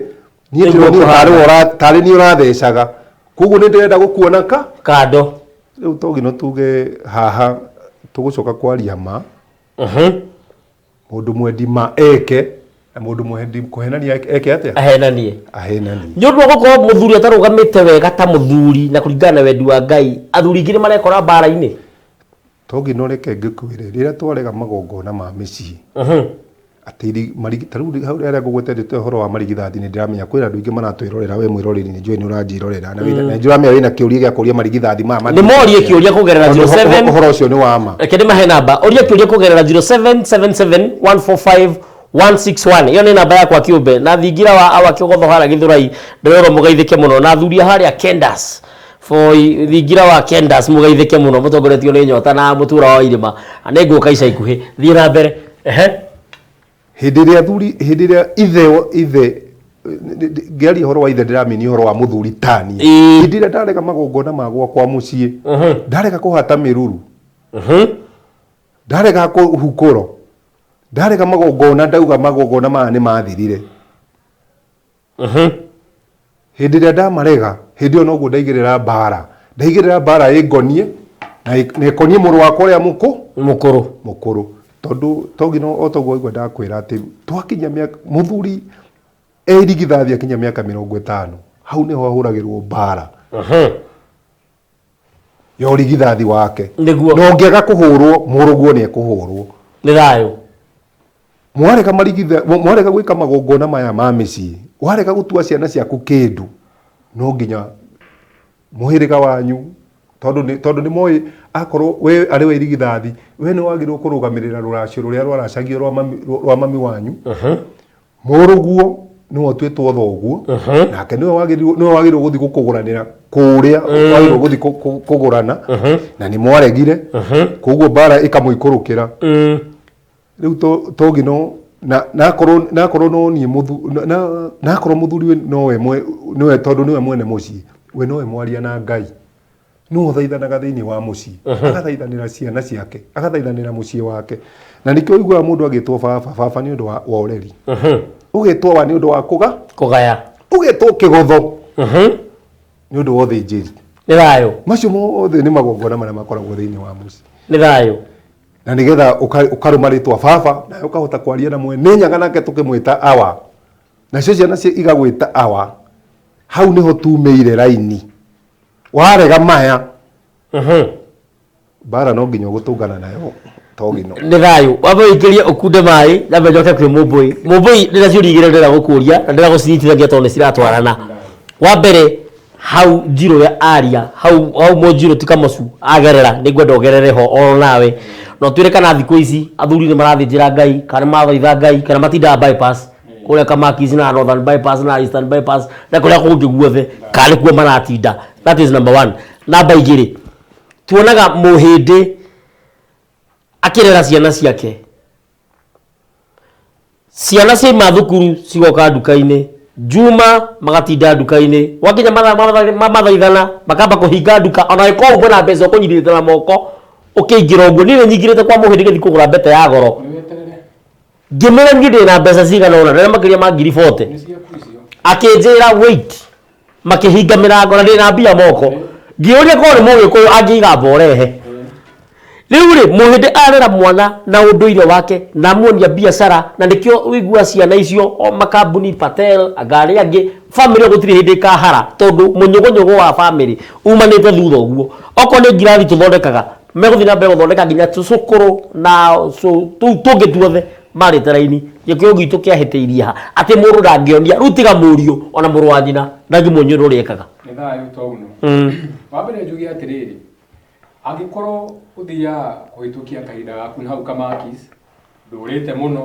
niĩ Nĩguo ndĩronire kũhana. tarĩ niĩ ũrathecaga, koguo nĩ ndĩrenda gũkuona ka Kando. Rĩu to nginya tuge haha tũgũcoka kwaria ma. Mũndũ mwendi ma eke na mũndũ mwendi kũhenania eke atĩa? Ahenanie. Ahenanie. Nĩ ũndũ wa gũkorwo mũthuri atarũgamĩte wega ta mũthuri na kũringana na wendi wa Ngai, athuri aingĩ nĩ marekora mbara-inĩ. To nginya ũreke ngĩkwĩre, rĩrĩa twarega magongona ma mĩciĩ, atĩ ta rĩu hau rĩrĩa ngũgwetete ũhoro wa marigithathi nĩ ndĩramenya kwĩna andũ aingĩ maratwĩrorera, we mwĩroreri nĩ njũĩ nĩ ũranjĩrorera, na nĩ ndĩramenya wĩna kĩũria gĩa kũria marigithathi maya Nĩ morie kĩũria kũgerera Tondũ zero seven. ũhoro ũcio nĩ wa ma. Reke ndĩmahe namba. Ũria kĩũria kũgerera 0777145161. Ĩyo nĩ namba yakwa kĩũmbe. Na thingira wa awa kĩgotho harĩa Gĩthũrai, ndĩrerwo mũgeithĩke mũno. Na athuri a harĩa Kendas, for thingira wa Kendas mũgeithĩke mũno, mũtongoretio nĩ Nyota na Mũtura wa Irĩma. Nĩ ngũka ica ikuhĩ. Thiĩ na mbere. Ehe. Hĩndĩ ĩrĩa athuri, hĩndĩ ĩrĩa ithe, ithe, ngĩaria ũhoro wa ithe ndĩramini ũhoro wa mũthuri tani. Hĩndĩ ĩrĩa ndarega magongona ma gwakwa mũciĩ, ndarega kũhata mĩruru, ndarega kũhukũro, ndarega magongona, ndauga magongona maya nĩ mathirire. Hĩndĩ ĩrĩa ndamarega, hĩndĩ ĩyo noguo ndaigĩrĩra mbara. Ndaigĩrĩra mbara ĩngoniĩ, na ĩkoniĩ mũrũ wakwa ũrĩa Mũkũrũ. Mũkũrũ. Tondũ to nginya o toguo waigua ndakwĩra atĩ twakinya mĩaka, mũthuri e irigithathi akinya mĩaka 50, hau nĩho ahũragĩrwo mbara. Ya ũrigithathi wake. Nĩguo. Na ũngĩaga kũhũrwo, mũrũguo nĩ ekũhũrwo. Nĩ thayũ. Mwarega marigitha, mwarega gwĩka magongona maya ma mĩciĩ, warega gũtua ciana ciaku kĩndũ, no nginya mũhĩrĩga wanyu, tondũ nĩ moĩ akorwo we arĩ we irigithathi, we nĩ wagĩrĩirwo kũrũgamĩrĩra rũracio rũrĩa rwaracagio rwa mami wanyu. Mũrũguo nĩwe ũtuĩtwo thoguo, nake nĩwe wagĩrĩirwo gũthiĩ gũkũgũranĩra kũrĩa wagĩrĩirwo gũthiĩ kũgũrana, na nĩ mwaregire, koguo mbara ĩkamũikũrũkĩra. Rĩu to ngino na nakorwo nakorwo no niĩ mũthu na, na, nakorwo mũthuri we nowe mwe, nĩwe tondũ nĩwe mwene mũciĩ, we nowe mwaria na Ngai, nĩwe ũthaithanaga thĩinĩ wa mũciĩ, agathaithanĩra ciana ciake, agathaithanĩra mũciĩ wake. Na nĩkĩo ũiguaga mũndũ agĩtwo baba, baba nĩ ũndũ wa ũreri, ũgetwo wa nĩ ũndũ wa kũgaya, ũgetwo kĩgotho. Nĩ ũndũ wa ũthĩnjĩri. Nĩ thayũ. Macio mothe nĩ magongona marĩa makoragwo thĩinĩ wa mũciĩ. Nĩ thayũ. Na nĩgetha ũkarũma rĩtwa baba, nawe ũkahota kwaria na mwene nyaga nake tũkĩmwĩta awa. Nacio ciana igagwĩta awa. Hau nĩho tumĩire raini. Warega maya. Mbara no nginya ũgũtũngana nayo togino. Nĩ thayũ. Wambe ũingĩrie ũkunde maĩ, nyambe njoke kwĩ Mũmbũi. Mũmbũi ndĩna ciũria igĩrĩ ndĩrenda gũkũria na ndĩrenda gũcinyitithania tondũ nĩ ciratwarana. Wa mbere hau Njirũ ya aria, hau hau Mũnjirũ ti Kamocu agerera, nĩ ngwenda ũgerere ho oro nawe. Na ũtwĩre kana thikũ ici athuri nĩ marathĩnjĩra Ngai, kana nĩ marathaitha Ngai, kana matindaga bypass kũrĩa Kamakis na Northern bypass na Eastern bypass na kũrĩa kũngĩ guothe, kana nĩkuo maratinda. That is number one. Namba igĩrĩ, tuonaga mũhĩndĩ akĩrera ciana ciake. Ciana ciaima thukuru cigoka nduka-inĩ, Juma magatinda nduka-inĩ, gwakinya mathaa ma thaa ithana makamba kũhinga nduka ona angĩkorwo uma na mbeca ũkũnyitĩte na moko ũkĩingĩra ũguo. Niĩ nĩ nyingĩrĩte kwa mũhĩndĩ ngĩthiĩ kũgũra mbete ya goro, ngĩmwĩra niĩ ndĩ na mbeca cigana ũna, ndĩna makĩria ma ngiri 40. Akĩnjĩra wait, makĩhinga mĩrango na ndĩ na mbia moko. Ngĩũria korwo nĩ mũgĩkũyũ angĩiga mborehe. Rĩu rĩ, mũhĩndĩ arera mwana na ũndũire wake na amuonia biacara, na nĩkĩo ũiguaga ciana icio o makambuni Patel anga arĩa angĩ, bamĩrĩ ĩyo gũtirĩ hĩndĩ ĩkahara tondũ mũnyũgũnyũgũ wa bamĩrĩ umanĩte thutha ũguo. Okorwo nĩ ngirathi tũthondekaga, megũthiĩ na mbere gũthondeka nginya tũcũkũrũ na tũu tũngĩ tuothe marĩte raini. Gĩkũyũ gitũ kĩahĩtĩirie ha? Atĩ mũndũ ndangĩonia, rĩu tiga mũriũ ona mũrũ wa nyina ndangĩmuonia ũndũ ũrĩa ekaga. Nĩ thayũ Touno. Wa mbere njuge atĩrĩrĩ, angĩkorwo ũthiaga kũhĩtũkia kahinda gaku na hau Kamakis, ndũrĩte mũno,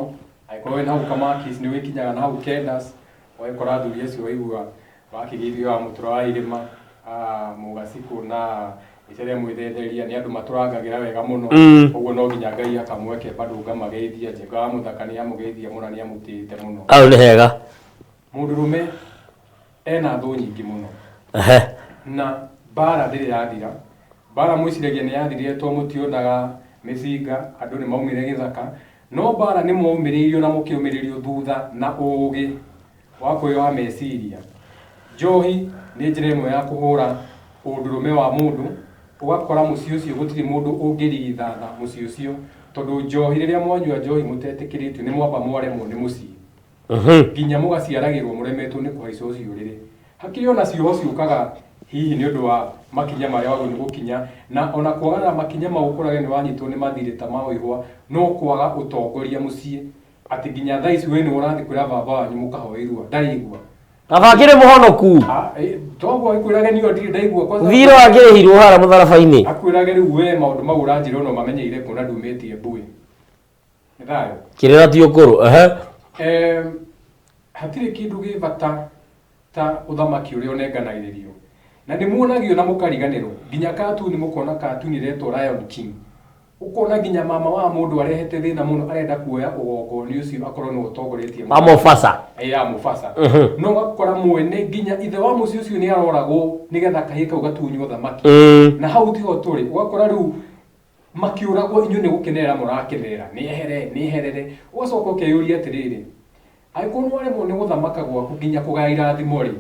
angĩkorwo wĩna hau Kamakis nĩ ũgĩkinyaga na hau Kendas, ũgagĩkora athuri acio waigua wakĩgeithio wa mũtũra wa irĩma, Mũgacikũ na Icere mwĩthetheria, nĩ andũ matũrangagĩra wega mũno, ũguo no nginya Ngai akamweke bado ngamageithia, Njenga wa mũthaka nĩ amũgeithia mũno na nĩ amũtĩĩte mũno. Hau nĩ hega. Mũndũrũme ena thũ nyingĩ mũno. Na mbara ndĩrĩ yathira. Mbara mwĩciragia nĩ yathirire tondũ mũtionaga mĩcinga, andũ nĩ maumire gĩthaka. No mbara nĩ mwaumĩrĩirio na mũkĩũmĩrĩrio thutha na ũgĩ wa kwĩyoha meciria. Njohi nĩ njĩra ĩmwe ya kũhũra ũndũrũme wa mũndũ, ũgakora mũciĩ ũcio gũtirĩ mũndũ ũngĩrigithatha mũciĩ ũcio, tondũ njohi rĩrĩa mwanyua njohi mũtetĩkĩrĩtio nĩ mwamba mwaremwo nĩ mũciĩ. Nginya mũgaciaragĩrwo mũremetwo nĩ kũhaica ũcio ũrĩrĩ. Hakĩrĩ ona cioho ciũkaga hihi nĩ ũndũ wa makinya marĩa wagĩrĩirwo nĩ gũkinya, na ona kwagana makinya mau ũkorage nĩ wanyitwo nĩ mathirĩ ta ma ũihwa, no kwaga ũtongoria mũciĩ, atĩ nginya thaa ici we nĩwe ũrathiĩ kwĩra baba wanyu mũkahoe irua, ndaraigua. Baba akĩrĩ mũhonoku. Toguo agĩkwĩrage niĩ ndirĩ ndaigua kwanza. Thirĩ wakĩrĩhirwo harĩa mũtharaba-inĩ. Akwĩrage rĩu we maũndũ mau ũranjĩra ona ũmamenyeire kuona ndumĩtie mbuĩ. Nĩ thayũ. Kĩrĩra ti ũkũrũ. Ehe. Hatirĩ kĩndũ gĩ bata ta ũthamaki ũrĩa ũnenganagĩrĩrio. Na nĩ muonagio na mũkariganĩrwo. Nginya katuni mũkona katuni ĩretwo Lion King. Ũkona nginya mama wa mũndũ arehete thĩna mũno arenda kuoya ũgongoni ũcio akorwo nĩwe ũtongoretie Wa Mufasa. Ya Mufasa. No ũgakora mwene nginya ithe wa mũciĩ ũcio nĩ aroragwo nĩgetha kahĩĩ kau gatunywo thamaki. Na hau tiho tũrĩ. Ũgakora rĩu makĩũragwo inyuĩ nĩ gũkenerera mũrakenerera, nĩ ehere, nĩ eherere. Ũgacoka ũkeyũria atĩrĩrĩ, angĩkorwo nĩ waremwo nĩ gũthamaka gwaku nginya kũgaya irathimo rĩ,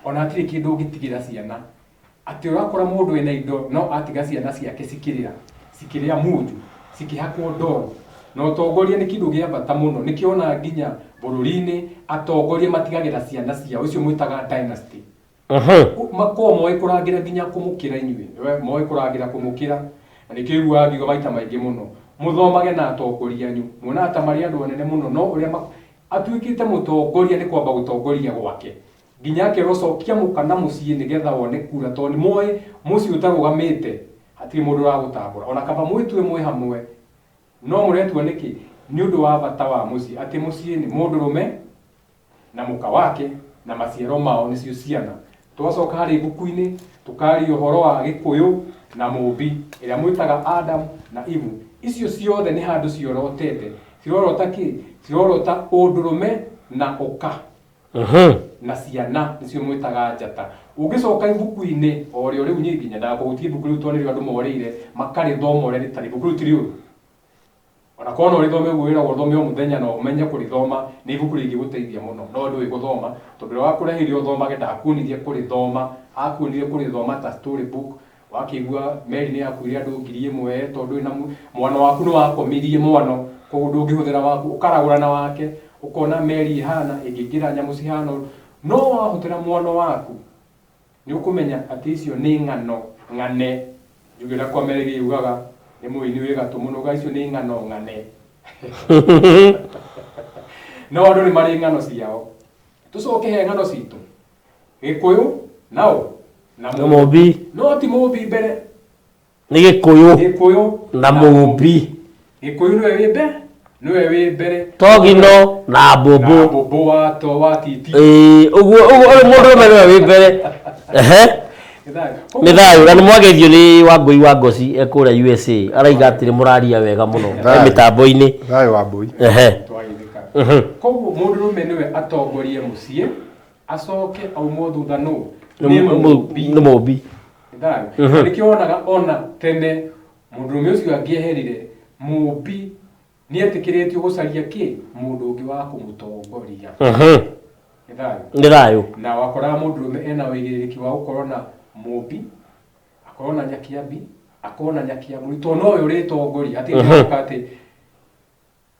ona hatirĩ kĩndũ ũngĩtigĩra ciana. Atĩ ũrakora mũndũ ena indo no atiga ciana ciake cikĩrĩra, cikĩrĩa munju, cikĩhakwo ndoro. Na ũtongoria nĩ kĩndũ gĩa bata mũno, nĩkĩo wonaga nginya bũrũri-inĩ atongoria matigagĩra ciana ciao, icio mwĩtaga dynasty. Makoragwo moĩ kũrangĩra nginya kũmũkĩra inyuĩ, moĩ kũrangĩra kũmũkĩra. Na nĩkĩo ũiguaga ngiuga maita maingĩ mũno, mũthomage na atongoria anyu. Muonaga ta marĩ andũ anene mũno, no ũrĩa atuĩkĩte mũtongoria nĩ kwamba gũtongoria gwake. Nginya akerwo cokia mũka na mũciĩ nĩgetha wone kura, tondũ nĩ moĩ mũciĩ ũtarũgamĩte hatirĩ mũndũ ũragũtambũra. Ona kaba mwĩtue mwĩ hamwe, no mũretua nĩkĩ? Nĩ ũndũ wa bata wa mũciĩ, atĩ mũciĩ nĩ mũndũrũme na mũka wake na maciaro mao nĩcio ciana. Twacoka harĩ ibuku-inĩ tũkaria ũhoro wa Gĩkũyũ na Mũmbi ĩrĩa mwĩtaga Adam na Eve. Icio ciothe nĩ handũ ciorotete. Cirorota kĩ? Cirorota ũndũrũme na ũka na ciana nĩcio mwĩtaga njata. Ũngĩcoka ibuku-inĩ o rĩo rĩu niĩ nginya ndakũhutia ibuku rĩu tondũ nĩrĩo andũ morĩire makarĩthoma ũrĩa rĩtarĩ. Ibuku rĩu ti rĩũru. Ona korwo no ũrĩthome ũguo wĩragwo ũthome o mũthenya na ũmenye kũrĩthoma, nĩ ibuku rĩngĩgũteithia mũno. No ndũĩ gũthoma, tondũ ũrĩa wakũreheire ũthomage ndakuonirie kũrĩthoma, Akuonire kũrĩthoma ta story book, wakĩigua meri nĩ yakuire andũ 1000 tondũ ndũrĩ na mwano waku nĩ wakomirie mwano, koguo ndũngĩhũthĩra waku, ũkaragũra na wake, ũkona meri ĩhana, ĩngĩingĩra nyamũ cihana ũũ. No wahũthĩra mwano waku, nĩ ũkũmenya atĩ icio nĩ ng'ano ng'ane. Njuge ũrĩa Kwameregi yugaga, nĩ mũini wĩ gatũ mũno, ugaga icio nĩ ng'ano ng'ane. No andũ nĩ marĩ ng'ano ciao. Tũcoke he ng'ano citũ. Gĩkũyũ nao na Na Mũmbi. No ti Mũmbi mbere. Nĩ Gĩkũyũ. Gĩkũyũ na Mũmbi. Gĩkũyũ nĩwe wĩ mbere, nĩwe wĩ mbere. Togino na Mbũmbũ. Na Mbũmbũ wa to wa titi. Ĩĩ, ũguo ũguo ũyũ mũndũrũme nĩwe wĩ mbere. Ehe. Nĩ thayũ. Nĩ thayũ na nĩ mwageithio nĩ Wangũi wa Ngoci e kũrĩa USA. Araiga atĩ nĩ mũraria wega mũno e Thayũ. mĩtambo-inĩ. Thayũ wa mbũi. Ehe. Twageithĩka. Koguo mũndũrũme nĩwe atongorie mũciĩ, acoke aumwo thutha nũ? Nĩ Mũmbi. Nĩ Mũmbi. Nĩ thayũ. Na nĩkĩo wonaga ona tene mũndũrũme ũcio angĩeherire, Mũmbi nĩetĩkĩrĩtio gũcaria kĩ? Mũndũ ũngĩ wa kũmũtongoria. Nĩ thayũ. Nĩ thayũ. Na wakoraga mũndũrũme ena ũigĩrĩrĩki wa gũkorwo na Mũmbi, akorwo na Nyakĩambi, akorwo na Nyakĩamũri, tondũ nowe ũrĩtongoria. Hatirĩ ũka atĩ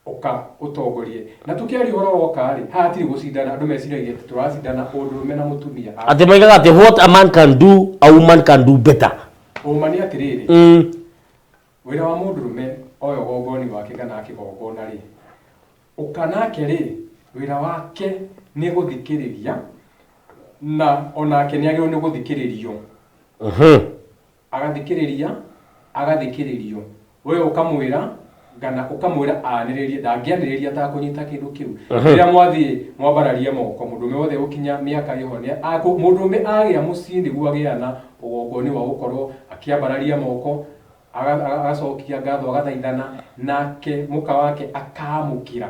ũka ũtongorie. Na tũkĩaria ũhoro wa ũka rĩ, haha hatirĩ gũcindana, andũ meciragia atĩ tũracindana ũndũrũme na mũtumia. Atĩ moigaga atĩ what a man can do, a woman can do better. Ũma nĩ atĩrĩrĩ, wĩra wa mũndũrũme oya ũgongoni wake kana kĩgongona rĩ, ũka nake rĩ, wĩra wake nĩ gũthikĩrĩria, na onake nĩ agĩrĩirwo nĩ gũthikĩrĩrio. Agathikĩrĩria, agathikĩrĩrio. We ũkamwĩra kana ũkamwĩra anĩrĩrie, ndangĩanĩrĩria atakũnyita kĩndũ kĩu. Rĩrĩa mwathiĩ mwambararie moko, mũndũrũme wothe gũkinya mĩaka ĩho, mũndũrũme agĩa mũciĩ nĩguo agĩaga na ũgongoni wa gũkorwo akĩambararia moko, agacokia ngatho, agathaithana, nake mũka wake akamũkĩra.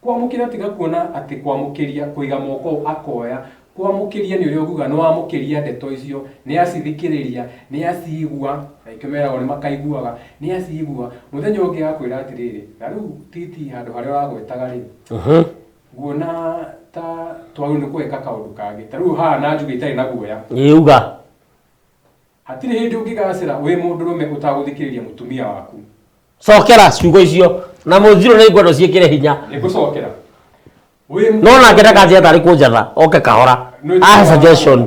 Kwamũkĩra tiga kuona atĩ kwamũkĩria, kũiga moko ũũ akoya, kwamũkĩria nĩ ũrĩa ũngiuga nĩ wamũkĩria ndeto icio, nĩ acithikĩrĩria, nĩ acigua, na nĩkĩo meragwo nĩ makaiguaga, nĩ acigua, mũthenya ũngĩ agakwĩra atĩrĩrĩ, na rĩu titi handũ harĩa ũragwetaga rĩ, nguona ta twagĩrĩirwo nĩ gwĩka kaũndũ kangĩ, ta rĩu haha na njuge itarĩ na guoya. Ĩĩ uga. Hatirĩ hĩndĩ ũngĩgacĩra wĩ mũndũrũme ũtagũthikĩrĩria mũtumia waku. Cokera ciugo icio na mũnjirũ nĩ ngwenda ũciĩkĩre hinya. Nĩngũcokera. Wĩ No nake ndakanjĩra tarĩ kũnjatha oke kahora. Ahe suggestion.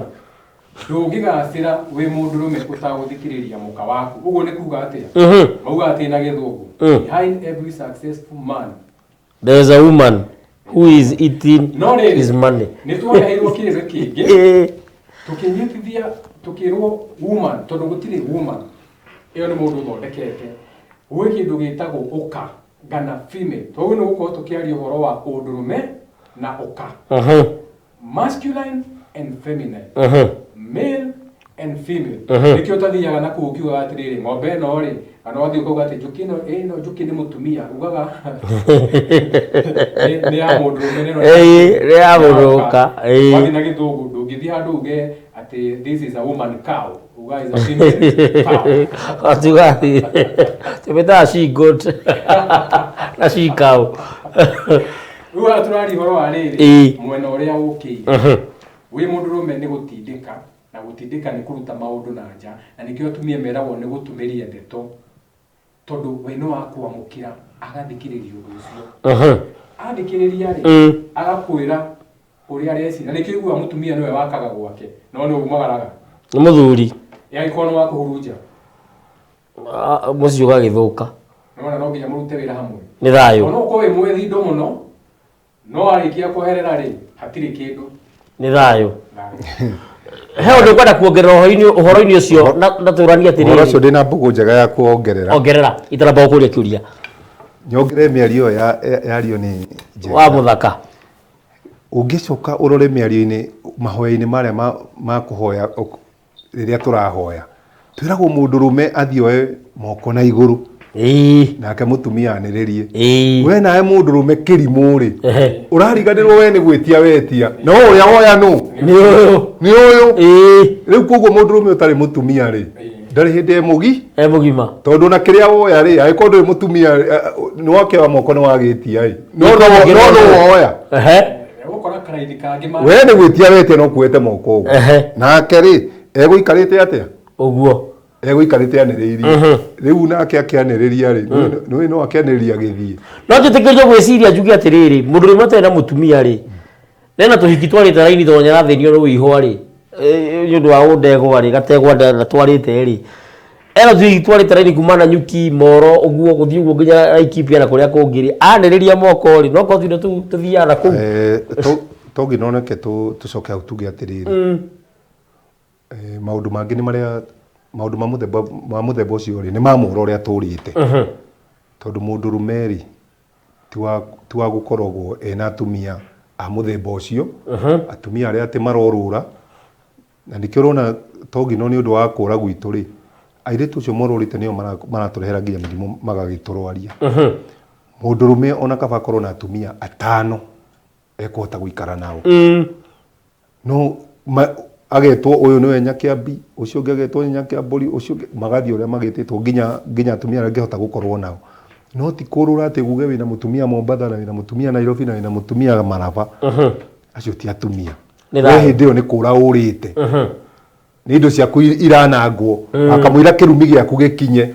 Ndũngĩgacĩra wĩ mũndũrũme ũtagũthikĩrĩria mũka waku. Ũguo nĩ kuga atĩa? Maugaga atĩ na gĩthũngũ, behind every successful man There is a woman who is eating No rĩrĩ, his money. nĩ twareheirwo kĩrĩndĩ kĩngĩ tũkĩnyitithia tũkĩrwo woman tondũ gũtirĩ woman ĩyo nĩ mũndũ ũthondekete gwĩ kĩndũ gĩtagwo ũka kana female tondũ nĩ gũkorwo tũkĩaria ũhoro wa ũndũrũme na ũka masculine and feminine male and female nĩkĩo ũtathiaga na kũu ũkiugaga atĩrĩrĩ ng'ombe ĩno rĩ kana wathiĩ ũkauga atĩ njũkĩ ĩno ĩno njũkĩ nĩ mũtumia ugaga nĩ ya mũndũrũme nĩ ĩno Ĩĩ, nĩ ya mũndũ-ũka, ĩĩ. Wathiĩ na gĩthũngũ ndũngĩthiĩ handũ uge atĩ this is a woman cow uga is a female cow Atiga tũmĩtaga she goat na she cow. Rĩu haha tũraria ũhoro wa rĩrĩ mwena ũrĩa ũkĩire wĩ mũndũrũme nĩ gũtindĩka na gũtindĩka nĩ kũruta maũndũ na nja na nĩkĩo atumia meragwo nĩ gũtumĩria ndeto tondũ we nĩ wa kwamũkĩra agathikĩrĩria ũndũ ũcio athikĩrĩria rĩ agakwĩra ũrĩa areciria na nĩkĩo ũiguaga mũtumia nĩwe wakaga gwake no nĩ umagaraga Nĩ mũthuri. Angĩkorwo nĩ wa kũhurunja Ah, mũciĩ ũgagĩthũka. Nĩwona no nginya mũrute wĩra hamwe. Nĩ thayũ. Ona ũkorwo wĩ mwethi indo mũno, no warĩkia kweherera rĩ, hatirĩ kĩndũ. Nĩ thayũ. Thayũ. He ũndũ ũkwenda kuongerera ũhoro-inĩ ũhoro-inĩ ũcio na na tũranie Ũhoro ũcio atĩrĩrĩ. ndĩna mbũgũ njega ya kuongerera. Ongerera itaramba gũkũria kĩũria. Nyongerere mĩario ĩyo ya- ya- yario nĩ Njenga. Wa mũthaka. Ũngĩcoka ũrore mĩario-inĩ mahoya-inĩ marĩa ma, ma kũhoya rĩrĩa tũrahoya twĩragwo mũndũrũme athiĩ oe moko na igũrũ nake mũtumia anĩrĩrie we nawe mũndũrũme kĩrimũ rĩ ũrariganĩrwo we nĩ gwĩtia wetia no ũrĩa woya nũ Nĩ ũyũ. Nĩ ũyũ. Rĩu koguo mũndũrũme ũtarĩ mũtumia rĩ ndarĩ hĩndĩ e mũgi E mũgima. Tondũ na kĩrĩa woya rĩ angĩkorwo ndũrĩ mũtumia nĩ wakĩoya moko nĩ wagĩtia ĩ no no no woya. Ũgũkora karaini kangĩ we nĩ gwĩtia wetia no kuoete moko ũguo nake rĩ. Egũikarĩte atĩa? Ũguo. Egũikarĩte anĩrĩirie. Rĩu nake akĩanĩrĩria rĩ, nĩũĩ no akĩanĩrĩria agĩthiĩ. No njĩtĩkĩrio gwĩciria njuge atĩrĩrĩ, mũndũrũme ũtarĩ na mũtumia rĩ, nena tũhiki twarĩte raini tondũ nĩarathĩnio nĩ wĩihwa rĩ, nĩ ũndũ wa ũndegwa rĩ, gategwa ndatwarĩte rĩ, ena tũhiki twarĩte raini kuma Nanyuki, Moro, ũguo gũthiĩ ũguo nginya Laikipia na kũrĩa kũngĩ rĩ, anĩrĩria moko rĩ, no korwo tũindo tũu tũthiaga na kũu. To nginya oneke tũcoke hau tuge atĩrĩrĩ, maũndũ mangĩ nĩ marĩa, maũndũ ma mũthemba, ma mũthemba ũcio rĩ, nĩ ma mohoro ũrĩa tũrĩte. Tondũ mũndũrũme rĩ, ti wa gũkoragwo ena atumia a mũthemba ũcio, atumia arĩa atĩ marorũra, na nĩkĩo ũrona to nginya nĩ ũndũ wa kũra gwitũ rĩ, airĩtu acio morũrĩte nĩo maratũrehera nginya mĩrimũ magagĩtũrwaria. Mũndũrũme ona kaba akorwo na atumia atano ekũhota gũikara nao. No agetwo ũyũ nĩwe Nyakĩambi, ũcio ũngĩ agetwo nĩ Nyakĩambũri, ũcio ũngĩ magathiĩ ũrĩa magĩtĩtwo nginya nginya atumia arĩa angĩhota gũkorwo nao. No ti kũrũra atĩ uge wĩna mũtumia Mombatha na wĩna mũtumia Nairobi na wĩna mũtumia Maraba. Acio ti atumia. Nĩ We thayũ. hĩndĩ ĩyo nĩ kũra ũrĩte. Nĩ indo ciaku iranangwo. Akamũira kĩrumi gĩaku gĩkinye.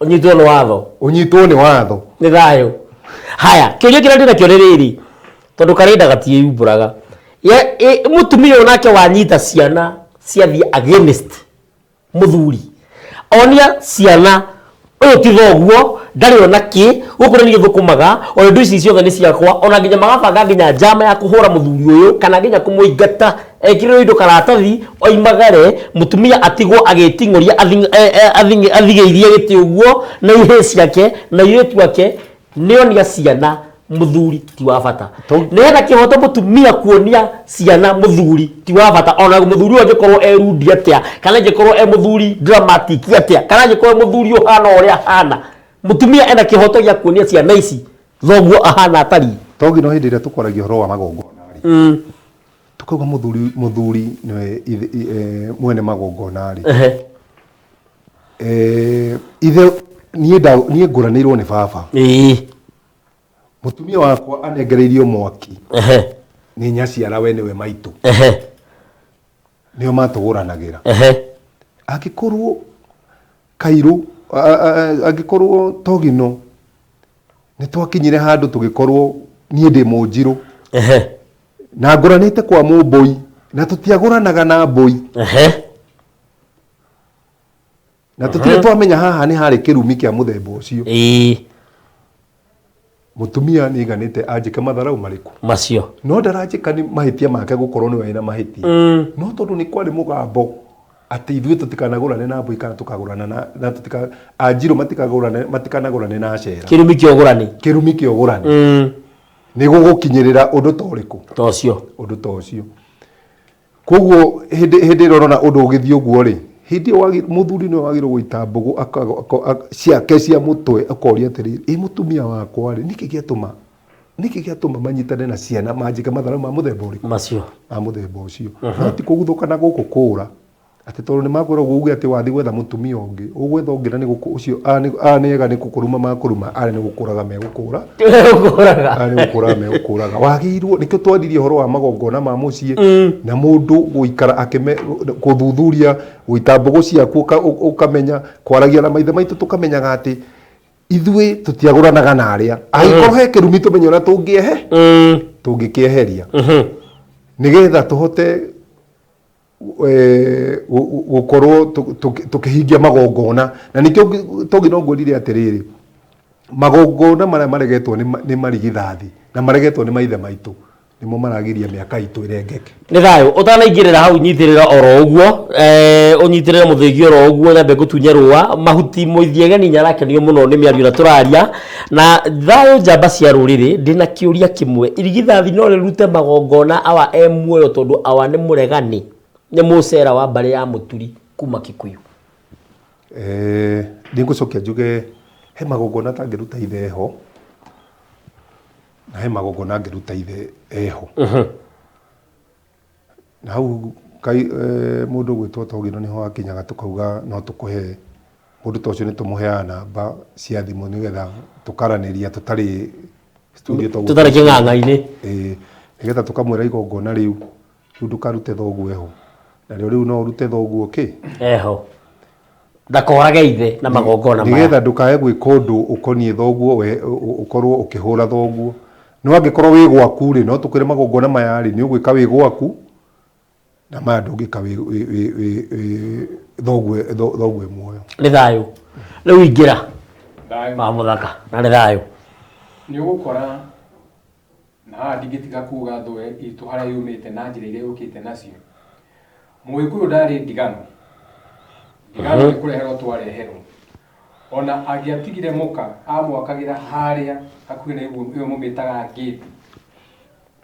Ũnyitwo nĩ watho. Ũnyitwo nĩ watho. Nĩ thayũ. Haya, kĩũria kĩrĩa ndĩnakĩo nĩ rĩrĩ, tondũ karĩnda gatiĩyumbũraga. Mũtumia ũyũ nake wanyita ciana ciathiĩ against mũthuri. Onia ciana ũyũ ti thoguo, ndarĩ ona kĩ, gũkũ nĩ niĩ thũkũmaga, ona indo ici ciothe nĩ ciakwa, ona nginya magabanga nginya njama ya kũhũra mũthuri ũyũ, kana nginya kũmũingata, ekĩrĩrwo indo karatathi, oimagare, mũtumia atigwo agĩting'ũria athigĩirie gĩtĩ ũguo, na ihĩĩ ciake, na airĩtu ake, nĩonia ciana mũthuri ti wa bata. Nĩ hena kĩhoto mũtumia kuonia ciana mũthuri ti wa bata, ona mũthuri ũyũ angĩkorwo e rundi atĩa, kana angĩkorwo e mũthuri dramatic atĩa, kana angĩkorwo e mũthuri ũhana ũrĩa ahana, mũtumia ena kĩhoto gĩa kuonia ciana ici thoguo ahana atariĩ. To nginya hĩndĩ ĩrĩa tũkwaragia ũhoro wa magongona rĩ, tukauga mũthuri nĩwe mwene magongona rĩ. Ithe niĩ ngũranĩirwo nĩ baba. Mũtumia wakwa anengereirio mwaki nĩ nyaciara we nĩwe maitũ. Nĩo matũgũranagĩra. Angĩkorwo kairũ, angĩkorwo togino nĩ twakinyire handũ tũgĩkorwo niĩ ndĩ mũnjirũ. Na ngũranĩte kwa mũmbũi na tũtiagũranaga na mbũi. Na tũtirĩ twamenya haha nĩ harĩ kĩrumi kĩa mũthemba ũcio. Mũtumia nĩ aiganĩte anjĩke matharau marĩkũ? Macio. No ndaranjĩka nĩ mahĩtia make gũkorwo nĩwe wĩna mahĩtia. No tondũ nĩ kwarĩ mũgambo atĩ ithuĩ tũtikanagũrane na mbũi kana tũkagũrana na, na tũtika, anjirũ matikagũrane, matikanagũrane na acera. Kĩrumi kĩa ũgũrani. Kĩrumi kĩa ũgũrani. Nĩ gũgũkinyĩrĩra ũndũ ta ũrĩkũ? Ta ũcio. Ũndũ ta ũcio. Koguo hĩndĩ ĩrĩa ũrona ũndũ ũgĩthiĩ ũguo rĩ, hĩndĩ ĩyo mũthuri nĩwe wagĩrĩirwo gũita mbũgũ ciake cia mũtwe akoria atĩrĩrĩ, ĩ mũtumia wakwa rĩ, nĩkĩ gĩatũma, nĩkĩ gĩatũma manyitane na ciana manjĩke matharau ma mũthemba ũrĩkũ? Macio. Ma mũthemba ũcio. No ti kũguthũka na gũkũ kũra, atĩ tondũ nĩ makwĩra ũguo uge atĩ wathiĩ gwetha mũtumia ũngĩ, ũgwetha ũngĩ na nĩ gũkũ ũcio, aya nĩ ega nĩ gũkũruma makũruma, aya nĩ gũkũraga megũkũra. Gũkũraga. Aya nĩ gũkũraga megũkũraga. Wagĩrĩirwo, nĩkĩo twaririe ũhoro wa magongona ma mũciĩ, na mũndũ gũikara akĩme, gũthuthuria, gũita mbũgũ ciaku ũkamenya, kwaragia na maithe maitũ tũkamenyaga atĩ ithuĩ tũtiagũranaga na arĩa. Angĩkorwo he kĩrumi tũmenye ũrĩa tũngĩkĩeheria. Nĩgetha tũhote gũkorwo tũkĩhingia magongona. Na nĩkĩo Togi no ngwĩrire atĩrĩrĩ, magongona marĩa maregetwo nĩ marigithathi na maregetwo nĩ maithe maitũ nĩmo maragiria mĩaka itũ ĩrengeke. Nĩ thayũ, ũtanaingĩrĩra hau nyitĩrĩra oro ũguo, ũnyitĩrĩre mũthĩgi oro ũguo nyambe ngũtunye rũa mahuti. Mũithiegeni nĩarakenio mũno nĩ mĩario ĩrĩa tũraria na thayũ. Njamba cia rũrĩrĩ, ndĩna kĩũria kĩmwe, irigithathi no rĩrute magongona awa e muoyo tondũ awa nĩ mũregani, nĩ mũcera wa mbarĩ ya mũturi kuma Kikuyu? Nĩngũcokia njuge he magongona atangĩruta ithe eho na he magongona angĩruta ithe eho. Na hau mũndũ ũgwĩtwo Togino nĩho akinyaga tũkauga no tũkũhe mũndũ ta ũcio, nĩ tũmũheaga namba cia thimũ nĩgetha tũkaranĩria tũtarĩ studio toguo. Tũtarĩ kĩng'ang'a-inĩ. Ĩĩ, nĩgetha tũkamwĩra igongona rĩu rĩu ndũkarute thoguo eho. Na Narĩo rĩu no ũrute thoguo kĩ? Eho ndakorage ithe na magongona maya. Nĩgetha ndũkae gwĩka ũndũ ũkoniĩ thoguo we ũkorwo ũkĩhũra thoguo. No angĩkorwo wĩ gwaku rĩ, no tũkwĩre magongona maya rĩ, nĩ ũgwĩka wĩ gwaku na maya ndũngĩka wĩ wĩ wĩ wĩ wĩ thoguo thoguo e muoyo. Nĩ thayũ. Rĩu ingĩra Thayũ. Wa mũthaka na nĩ thayũ. Nĩ ũgũkora na haha ndingĩtiga kuga thũ itũ harĩa yumĩte na njĩra iria yũkĩte nacio. Mũgĩkũyũ ndarĩ ndigano. Ndigano nĩ kũreherwo twareherwo. Ona angĩatigire mũka amwakagĩra harĩa hakuhĩ na ĩyo mũmĩtaga ngĩti.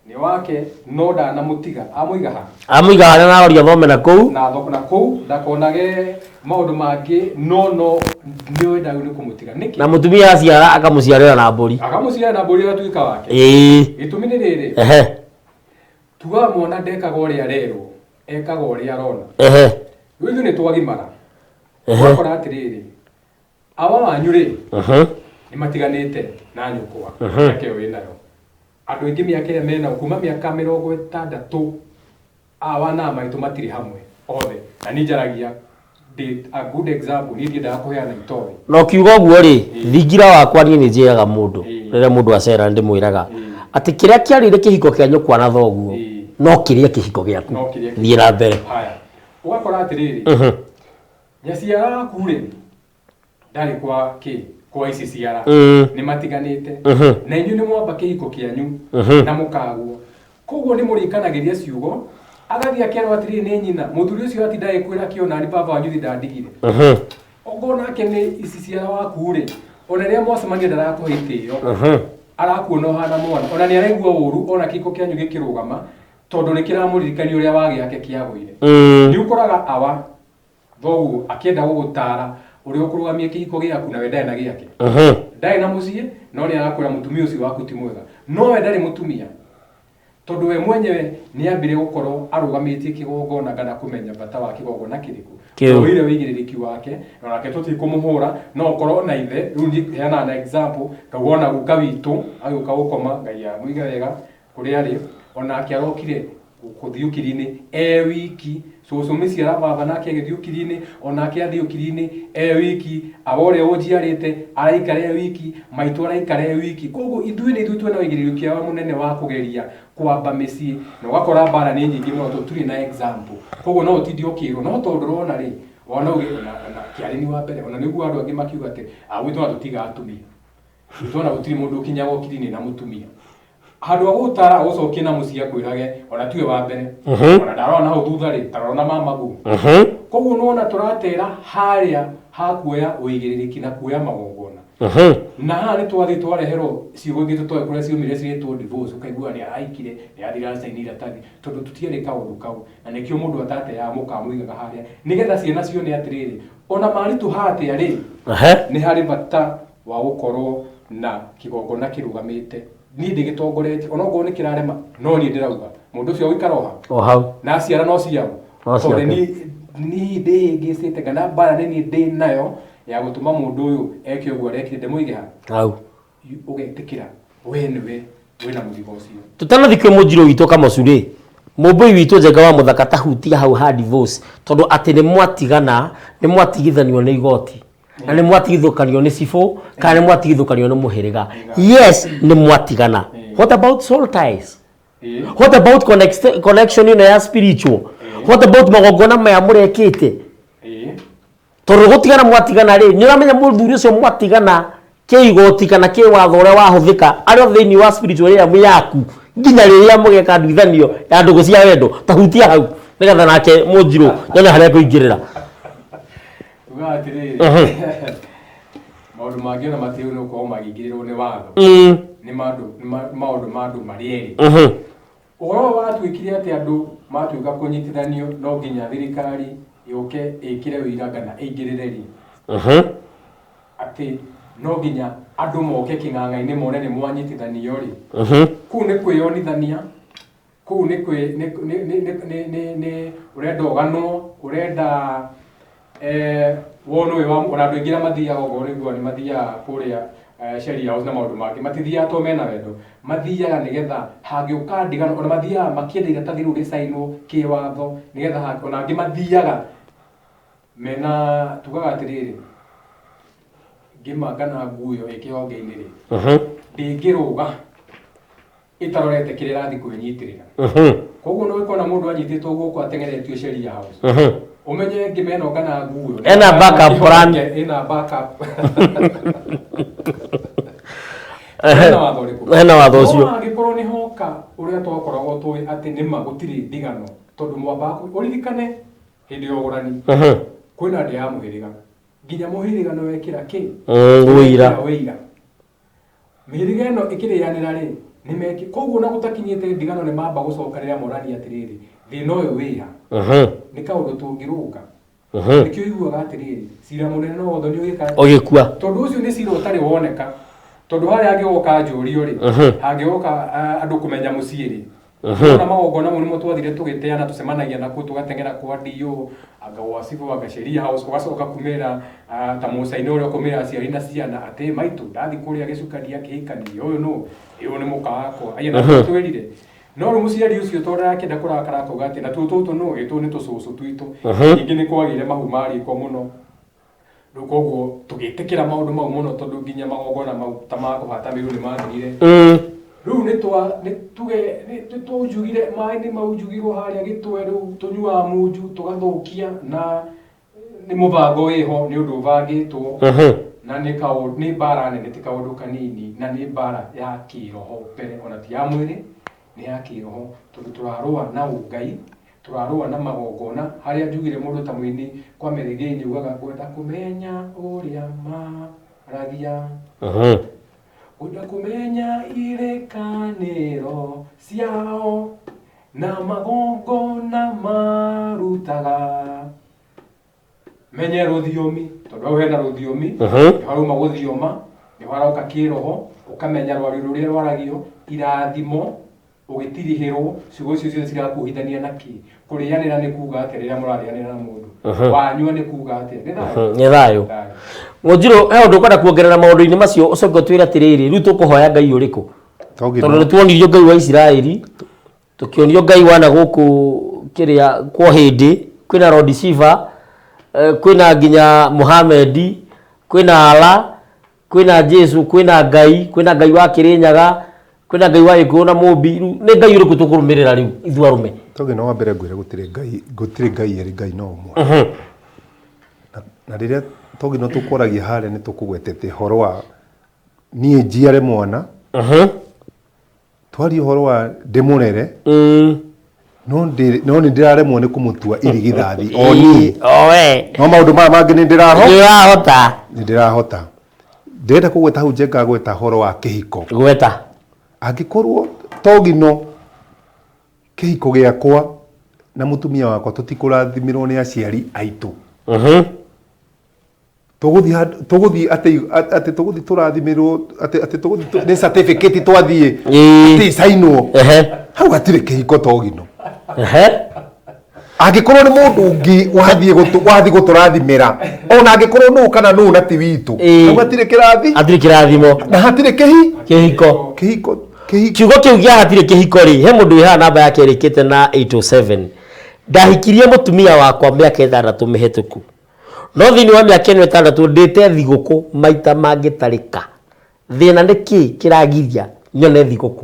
Nĩ wake no ndanamũtiga amũiga ha? Amũiga harĩa na aroria thome na kũu. Na thoko na kũu ndakonage maũndũ mangĩ no no nĩ wenda nĩ kũmũtiga. Nĩkĩ? Na mũtumia aciara akamũciarĩra na mbũri. Akamũciarĩra na mbũri agatuĩka wake. Ĩĩ. Gĩtũmi nĩ rĩrĩ. Ehe. Tugaga mwana ndekaga ũrĩa arerwo, ekaga ũrĩa arona. Ehe. Rĩu ithuĩ nĩ twagimara. Ehe. Ũgakora atĩrĩrĩ, awa wanyu rĩ, nĩ matiganĩte na nyũkwa, mĩaka ĩyo wĩnayo. Andũ aingĩ mĩaka ĩrĩa menao, kuma mĩaka 60, awa na maitũ matirĩ hamwe othe. Na niĩ njaragia ndĩ a good example, niĩ ndiendaga kũheana itoĩ. Na ũkiuga ũguo rĩ, thingira wakwa niĩ nĩ njĩraga mũndũ, rĩrĩa mũndũ acera nĩ ndĩmwĩraga atĩ kĩrĩa kĩarĩire kĩhiko kĩa nyũkwa na thoguo, no kĩrĩe kĩhiko gĩaku. No kĩrĩe Thiĩ na mbere. Haya. Ũgakora atĩrĩrĩ, nyaciara waku rĩ, ndarĩ kwa kĩ, kwa ici ciara. Nĩ matiganĩte. Na inyuĩ nĩ mwamba kĩhiko kĩanyu na mũkagwo. Koguo nĩ mũrĩkanagĩria ciugo, agathiĩ akerwo atĩrĩrĩ nĩ nyina, mũthuri ũcio atinda agĩkwĩra kĩ ona nĩ baba wanyu ndandigire. Okorwo nake nĩ ici ciara waku rĩ, ona rĩrĩa mwacemania ndarakũhe itĩo. Arakuona ũhana mwana, ona nĩ araigua ũru ona kĩhiko kĩanyu gĩkĩrũgama, tondũ nĩ kĩramũririkania ũrĩa wa gĩake kĩagũire. Nĩ ũkoraga awa thoguo akĩenda gũgũtara ũrĩa ũkũrũgamia kĩhiko gĩaku na we ndarĩ na gĩake. Ndarĩ na mũciĩ, no nĩ arakwĩra mũtumia ũcio waku ti mwega. No we ndarĩ mũtumia. Tondũ we mwenyewe nĩ ambire gũkorwo arũgamĩtie kĩgongona kana kũmenya bata wa kĩgongona kĩrĩkũ. Kĩu. Oire ũigĩrĩrĩki wake, na onake tũtikũmũhũra, no ũkorwo na ithe, rĩu niĩ heanaga na example, ngauga ona guka witũ agĩũka gũkoma, Ngai amũige wega kũrĩa arĩ, onake arokire gũthiĩ ũkiri-inĩ e wiki, cũcũ mĩciara baba nake agĩthiĩ ũkiri-inĩ, onake athiĩ ũkiri-inĩ e wiki, awa ũrĩa ũnjiarĩte araikara e wiki, maitũ araikara e wiki. Koguo ithuĩ nĩ ithuĩ twĩna ũigĩrĩrĩki wa mũnene wa kũgeria kwamba mĩciĩ, na ũgakora mbara nĩ nyingĩ mũno tondũ tũtirĩ na example. Koguo no ũtinde ũkĩrwo, no tondũ ndũrona rĩ, wona uge ona kĩarĩ nĩ wa mbere, ona nĩguo andũ angĩ makiuga atĩ, gwitũ ona tũtigaga atumia. Gwitũ ona gũtirĩ mũndũ ũkinyaga ũkiri-inĩ na mũtumia. Handũ ha gũgũtara agũcokie na mũciĩ akwĩrage ona tiwe wa mbere. Ona ndarora na hau thutha rĩ, ta rora na mamaguo. Koguo nĩwona tũratera harĩa ha kuoya ũigĩrĩrĩki na kuoya magongona. Na haha nĩ twathiĩ twareherwo ciugo ingĩ tũtoĩ kũrĩa ciumire ciretwo divorce, ũkaigua nĩ araikire, nĩ arathire aracaini iratathi, tondũ tũtiarĩ kaũndũ kau. Na nĩkĩo mũndũ atateaga mũka amũigaga harĩa. Nĩgetha ciana cione atĩrĩrĩ, ona maritũha atĩa rĩ, nĩ harĩ bata wa gũkorwo na kĩgongona kĩrũgamĩte. Niĩ ndĩgĩtongoretie, ona okorwo nĩ kĩrarema, no niĩ ndĩrauga mũndũ ũcio agũikara o ha? O hau. Na aciara no ciao. No Tondũ ciake. niĩ ndĩhĩngĩcĩte kana mbara nĩ niĩ ndĩ nayo ya gũtũma mũndũ ũyũ eke ũguo arekire, ndĩmũige ha? Hau. Ũgetĩkĩra we nĩwe wĩna mũrigo ũcio. Tũtanathiĩ kwĩ mũnjirũ witũ Kamocu rĩ, mũmbũi witũ Njenga wa Mũthaka tahutia hau ha divorce, tondũ atĩ nĩ mwatigana, nĩ mwatigithanio nĩ igoti. Na nĩ mwatigithũkanio nĩ cibũ, kana nĩ mwatigithũkanio nĩ mũhĩrĩga. Yes, nĩ mwatigana. What about soul ties? What about connection ĩno ya spiritual? What about magongona maya mũrekĩte? Tondũ gũtigana mwatigana rĩ, nĩ ũramenya mũthuri ũcio mwatigana kĩigoti kana kĩwatho ũrĩa wahũthĩka arĩ o thĩinĩ wa spiritual realm yaku nginya rĩrĩa mũgeka nduithanio ya ndũgũ cia wendo. Ta hutia hau nĩgetha nake mũnjirũ nyone harĩa ngũingĩrĩra. Tugaga atĩrĩrĩ, maũndũ mangĩ ona matiagĩrĩirwo nĩ gũkorwo magĩingĩrĩrwo nĩ watho. Nĩ maũndũ ma andũ marĩ erĩ. Ũhoro ũyũ watuĩkire atĩ andũ matuĩka kũnyitithanio no nginya thirikari yũke ĩkĩre ũira kana ĩingĩrĩre rĩ. Atĩ no nginya andũ moke kĩng'ang'a-inĩ mone nĩ mwanyitithanio rĩ. Kũu nĩ kwĩyonithania, kũu nĩ kwĩ, nĩ, nĩ, nĩ, nĩ, nĩ, nĩ, nĩ ũrenda ũganwo, ũrenda wonwo wĩ wa, ona andũ aingĩ arĩa mathiaga okorwo nĩ nguo nĩ mathiaga kũrĩa Sheria House na maũndũ mangĩ, matithiaga to mena wendo, mathiaga nĩgetha hangĩũka ndigano, ona mathiaga makĩenda iratathi rĩu rĩcainwo kĩwatho, nĩgetha ona angĩ mathiaga mena, tugaga atĩrĩrĩ, ngĩma kana nguo ĩ kĩhonge-inĩ rĩ, ndĩngĩrũga ĩtarorete kĩrĩa ĩrathiĩ kwĩnyitĩrĩra. Koguo no ũkona mũndũ anyitĩtwo guoko ateng'eretio Sheria House, ũmenye ngĩma ĩno kana nguo Ena backup plan. Ĩna backup. Hena watho ũrĩkũ? Hena watho ũcio. No angĩkorwo nĩ hoka ũrĩa twakoragwo tũĩ atĩ nĩma gũtirĩ ndigano, tondũ mwambaga ũririkane hĩndĩ ya ũgũrani kwĩna ndĩa ya mũhĩrĩga, nginya mũhĩrĩga nĩ wekĩra kĩ? Ũira. Wekĩra ũira. Mĩhĩrĩga ĩno ĩkĩrĩanĩra rĩ, nĩ meki koguo na gũtakinyĩte ndigano nĩ mamba gũcokanĩra morania atĩrĩrĩ, thĩna ũyũ wĩha nĩ kaũndũ tũngĩrũnga. Nĩkĩo ũiguaga atĩrĩrĩ, cira mũnene no wothe nĩ ũgĩka atĩa? Ũgĩkua. Tondũ ũcio nĩ cira ũtarĩ woneka, tondũ harĩa hangĩgoka njũrio rĩ, hangĩgoka andũ kũmenya mũciĩ rĩ, ona magongona mau nĩmo twathire tũgĩteana, tũcemanagia nakuo, tũgateng'era kwa DO, anga gwa cibũ, anga Sheria House, ũgacoka kumĩrĩra ta mũcaina ũrĩa ũkũmĩrĩra aciari na ciana atĩ maitũ ndathi kũrĩa gĩcukani akĩhikania, ũyũ nũ? Ũyũ nĩ mũka wakwa. Aya na twĩrire. No rĩu mũciari ũcio tondũ arakĩenda kũrakara akauga atĩ natuo tũtũ nũ? Ĩ tũũ nĩ tũcũcũ twitũ. Ningĩ nĩ kwagĩire mahu ma riko mũno. Rĩu koguo tũgĩtĩkĩra maũndũ mau mũno, tondũ nginya magongona mau ta ma kũhata mĩru nĩ mathirire. Rĩu nĩ twa nĩ tuge nĩ twaunjugire maĩ, nĩ maunjugirwo harĩa gĩtwe, rĩu tũnyuaga munju tũgathũkia, na nĩ mũbango wĩho, nĩ ũndũ ũbangĩtwo, na nĩ kaũ nĩ mbara nene, ti kaũndũ kanini, na nĩ mbara ya kĩroho mbere, ona ti ya mwĩrĩ, nĩ ya kĩroho, tondũ tũrarũa na ũngai, tũrarũa na magongona harĩa njugire mũndũ ta mũini kwa Mary ugaga ngwenda kũmenya ũrĩa maragia, ngwenda kũmenya irĩkanĩro ciao na magongona marutaga, menye rũthiomi, tondũ hau hena rũthiomi, nĩho harauma gũthioma, nĩho harauka kĩroho, ũkamenya rwario rũrĩa rwaragio, irathimo ũgĩtirihĩrwo, ciugo icio ciothe cirakuhithania na kĩ? Kũrĩanĩra nĩ kuga atĩa rĩrĩa mũrarĩanĩra na mũndũ? Wanyua nĩ kuga atĩa? Nĩ thayũ. Nĩ thayũ. Thayũ. Mũnjirũ, he ũndũ ũkwenda kuongerera maũndũ-inĩ macio, ũcoke ũtwĩre atĩrĩrĩ, rĩu tũkũhoya Ngai ũrĩkũ? Tondũ nĩ tuonirio Ngai wa Isiraeli, tũkĩonio Ngai wa na gũkũ kĩrĩa kwa hĩndĩ, kwĩna Lord Shiva, kwĩna nginya Muhammad, kwĩna Allah, kwĩna Jesu, kwĩna Ngai, kwĩna Ngai wa Kĩrĩnyaga, kwĩna Ngai wa Gĩkũyũ na Mũmbi. Rĩu nĩ Ngai ũrĩkũ tũkũrũmĩrĩra rĩu ithuĩ arũme? Toge no wa mbere ngwĩre gũtirĩ Ngai, gũtirĩ Ngai erĩ, Ngai no ũmwe. Na rĩrĩa toge no tũkwaragia harĩa nĩ tũkũgwetete ũhoro wa niĩ njiare mwana, twarie ũhoro wa ndĩmũrere, no nĩ ndĩraremwo nĩ kũmũtua irigithathi o niĩ. Owe. No maũndũ maya mangĩ nĩ ndĩraho. Nĩ ũrahota. Nĩ ndĩrahota. Ndĩrenda kũgweta hau njenga gweta ũhoro wa kĩhiko. Gweta. Angĩkorwo togino kĩhiko gĩakwa na mũtumia wakwa tũtikũrathimirwo nĩ aciari aitũ. Tũgũthiĩ atĩ tũgũthiĩ tũrathimirwo atĩ tũgũthiĩ nĩ certificate twathiĩ atĩ icainwo. Hau hatirĩ kĩhiko togino. Angĩkorwo nĩ mũndũ ũngĩ wathiĩ gũtũrathimĩra, ona angĩkorwo nũ kana nũ na ti witũ, hau hatirĩ kĩrathi. Hatirĩ kĩrathimo. Na hatirĩ kĩhi. Kĩhiko. Kĩhiko. Kĩhiko. Kiugo kĩu gĩa hatirĩ kĩhiko rĩ, he mũndũ wĩ haha namba yake ĩrĩkĩte na 807. Ndahikirie mũtumia wakwa mĩaka 6 mĩhĩtũku. No thĩinĩ wa mĩaka ĩno 6 ndĩte thigũkũ maita mangĩtarĩka. Thĩna nĩ kĩ kĩragiria nyone thigũkũ?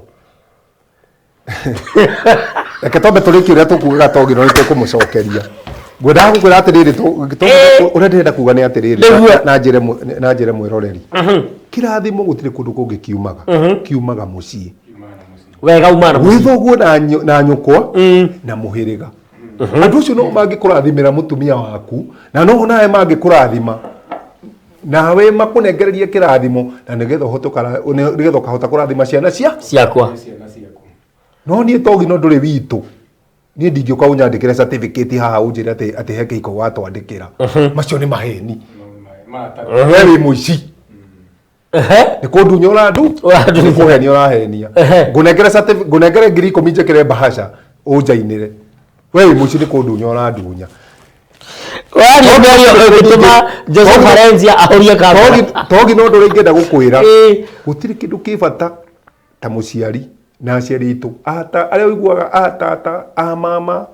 Reke twambe tũrĩkie ũrĩa tũkugaga togino nĩ tũkũmũcokeria. Ngwendaga gũkwĩra atĩrĩrĩ, ũrĩa ndĩrenda kuga nĩ atĩrĩrĩ, na njĩre mwĩroreri. Kĩrathimo gũtirĩ kũndũ kũngĩ kiumaga, kiumaga mũciĩ. Wega umana mũciĩ. Gwĩ thoguo na nyũkwa na mũhĩrĩga. Andũ acio no mangĩkũrathimĩra mũtumia waku, na no nawe mangĩkũrathima, nawe makũnengererie kĩrathimo, na nĩgetha ũhote nĩgetha ũkahota kũrathima ciana ciakwa. No niĩ togino ndũrĩ witũ. Niĩ ndingĩũka ũnyandĩkĩre certificate haha ũnjĩre atĩ he kĩhiko watwandĩkĩra. Macio nĩ maheni. We wĩ mũici. Nĩ kũndunya ũrandu? Ũrandunya. Nĩ kũhenia ũrahenia. Ngũnengere certificate, ngũnengere 10,000 njĩkĩre bahasha ũnjainĩre. We wĩ mũici, nĩ kũndunya ũrandunya. Waria mĩario ĩgĩtũma Joseph Arenzia ahorie kamera. Togi no ũndũ ũrĩa ingĩenda gũkwĩra, Ĩĩ. gũtirĩ kĩndũ kĩ bata ta mũciari na aciari aitũ, ata arĩa ũiguaga a tata, a mama,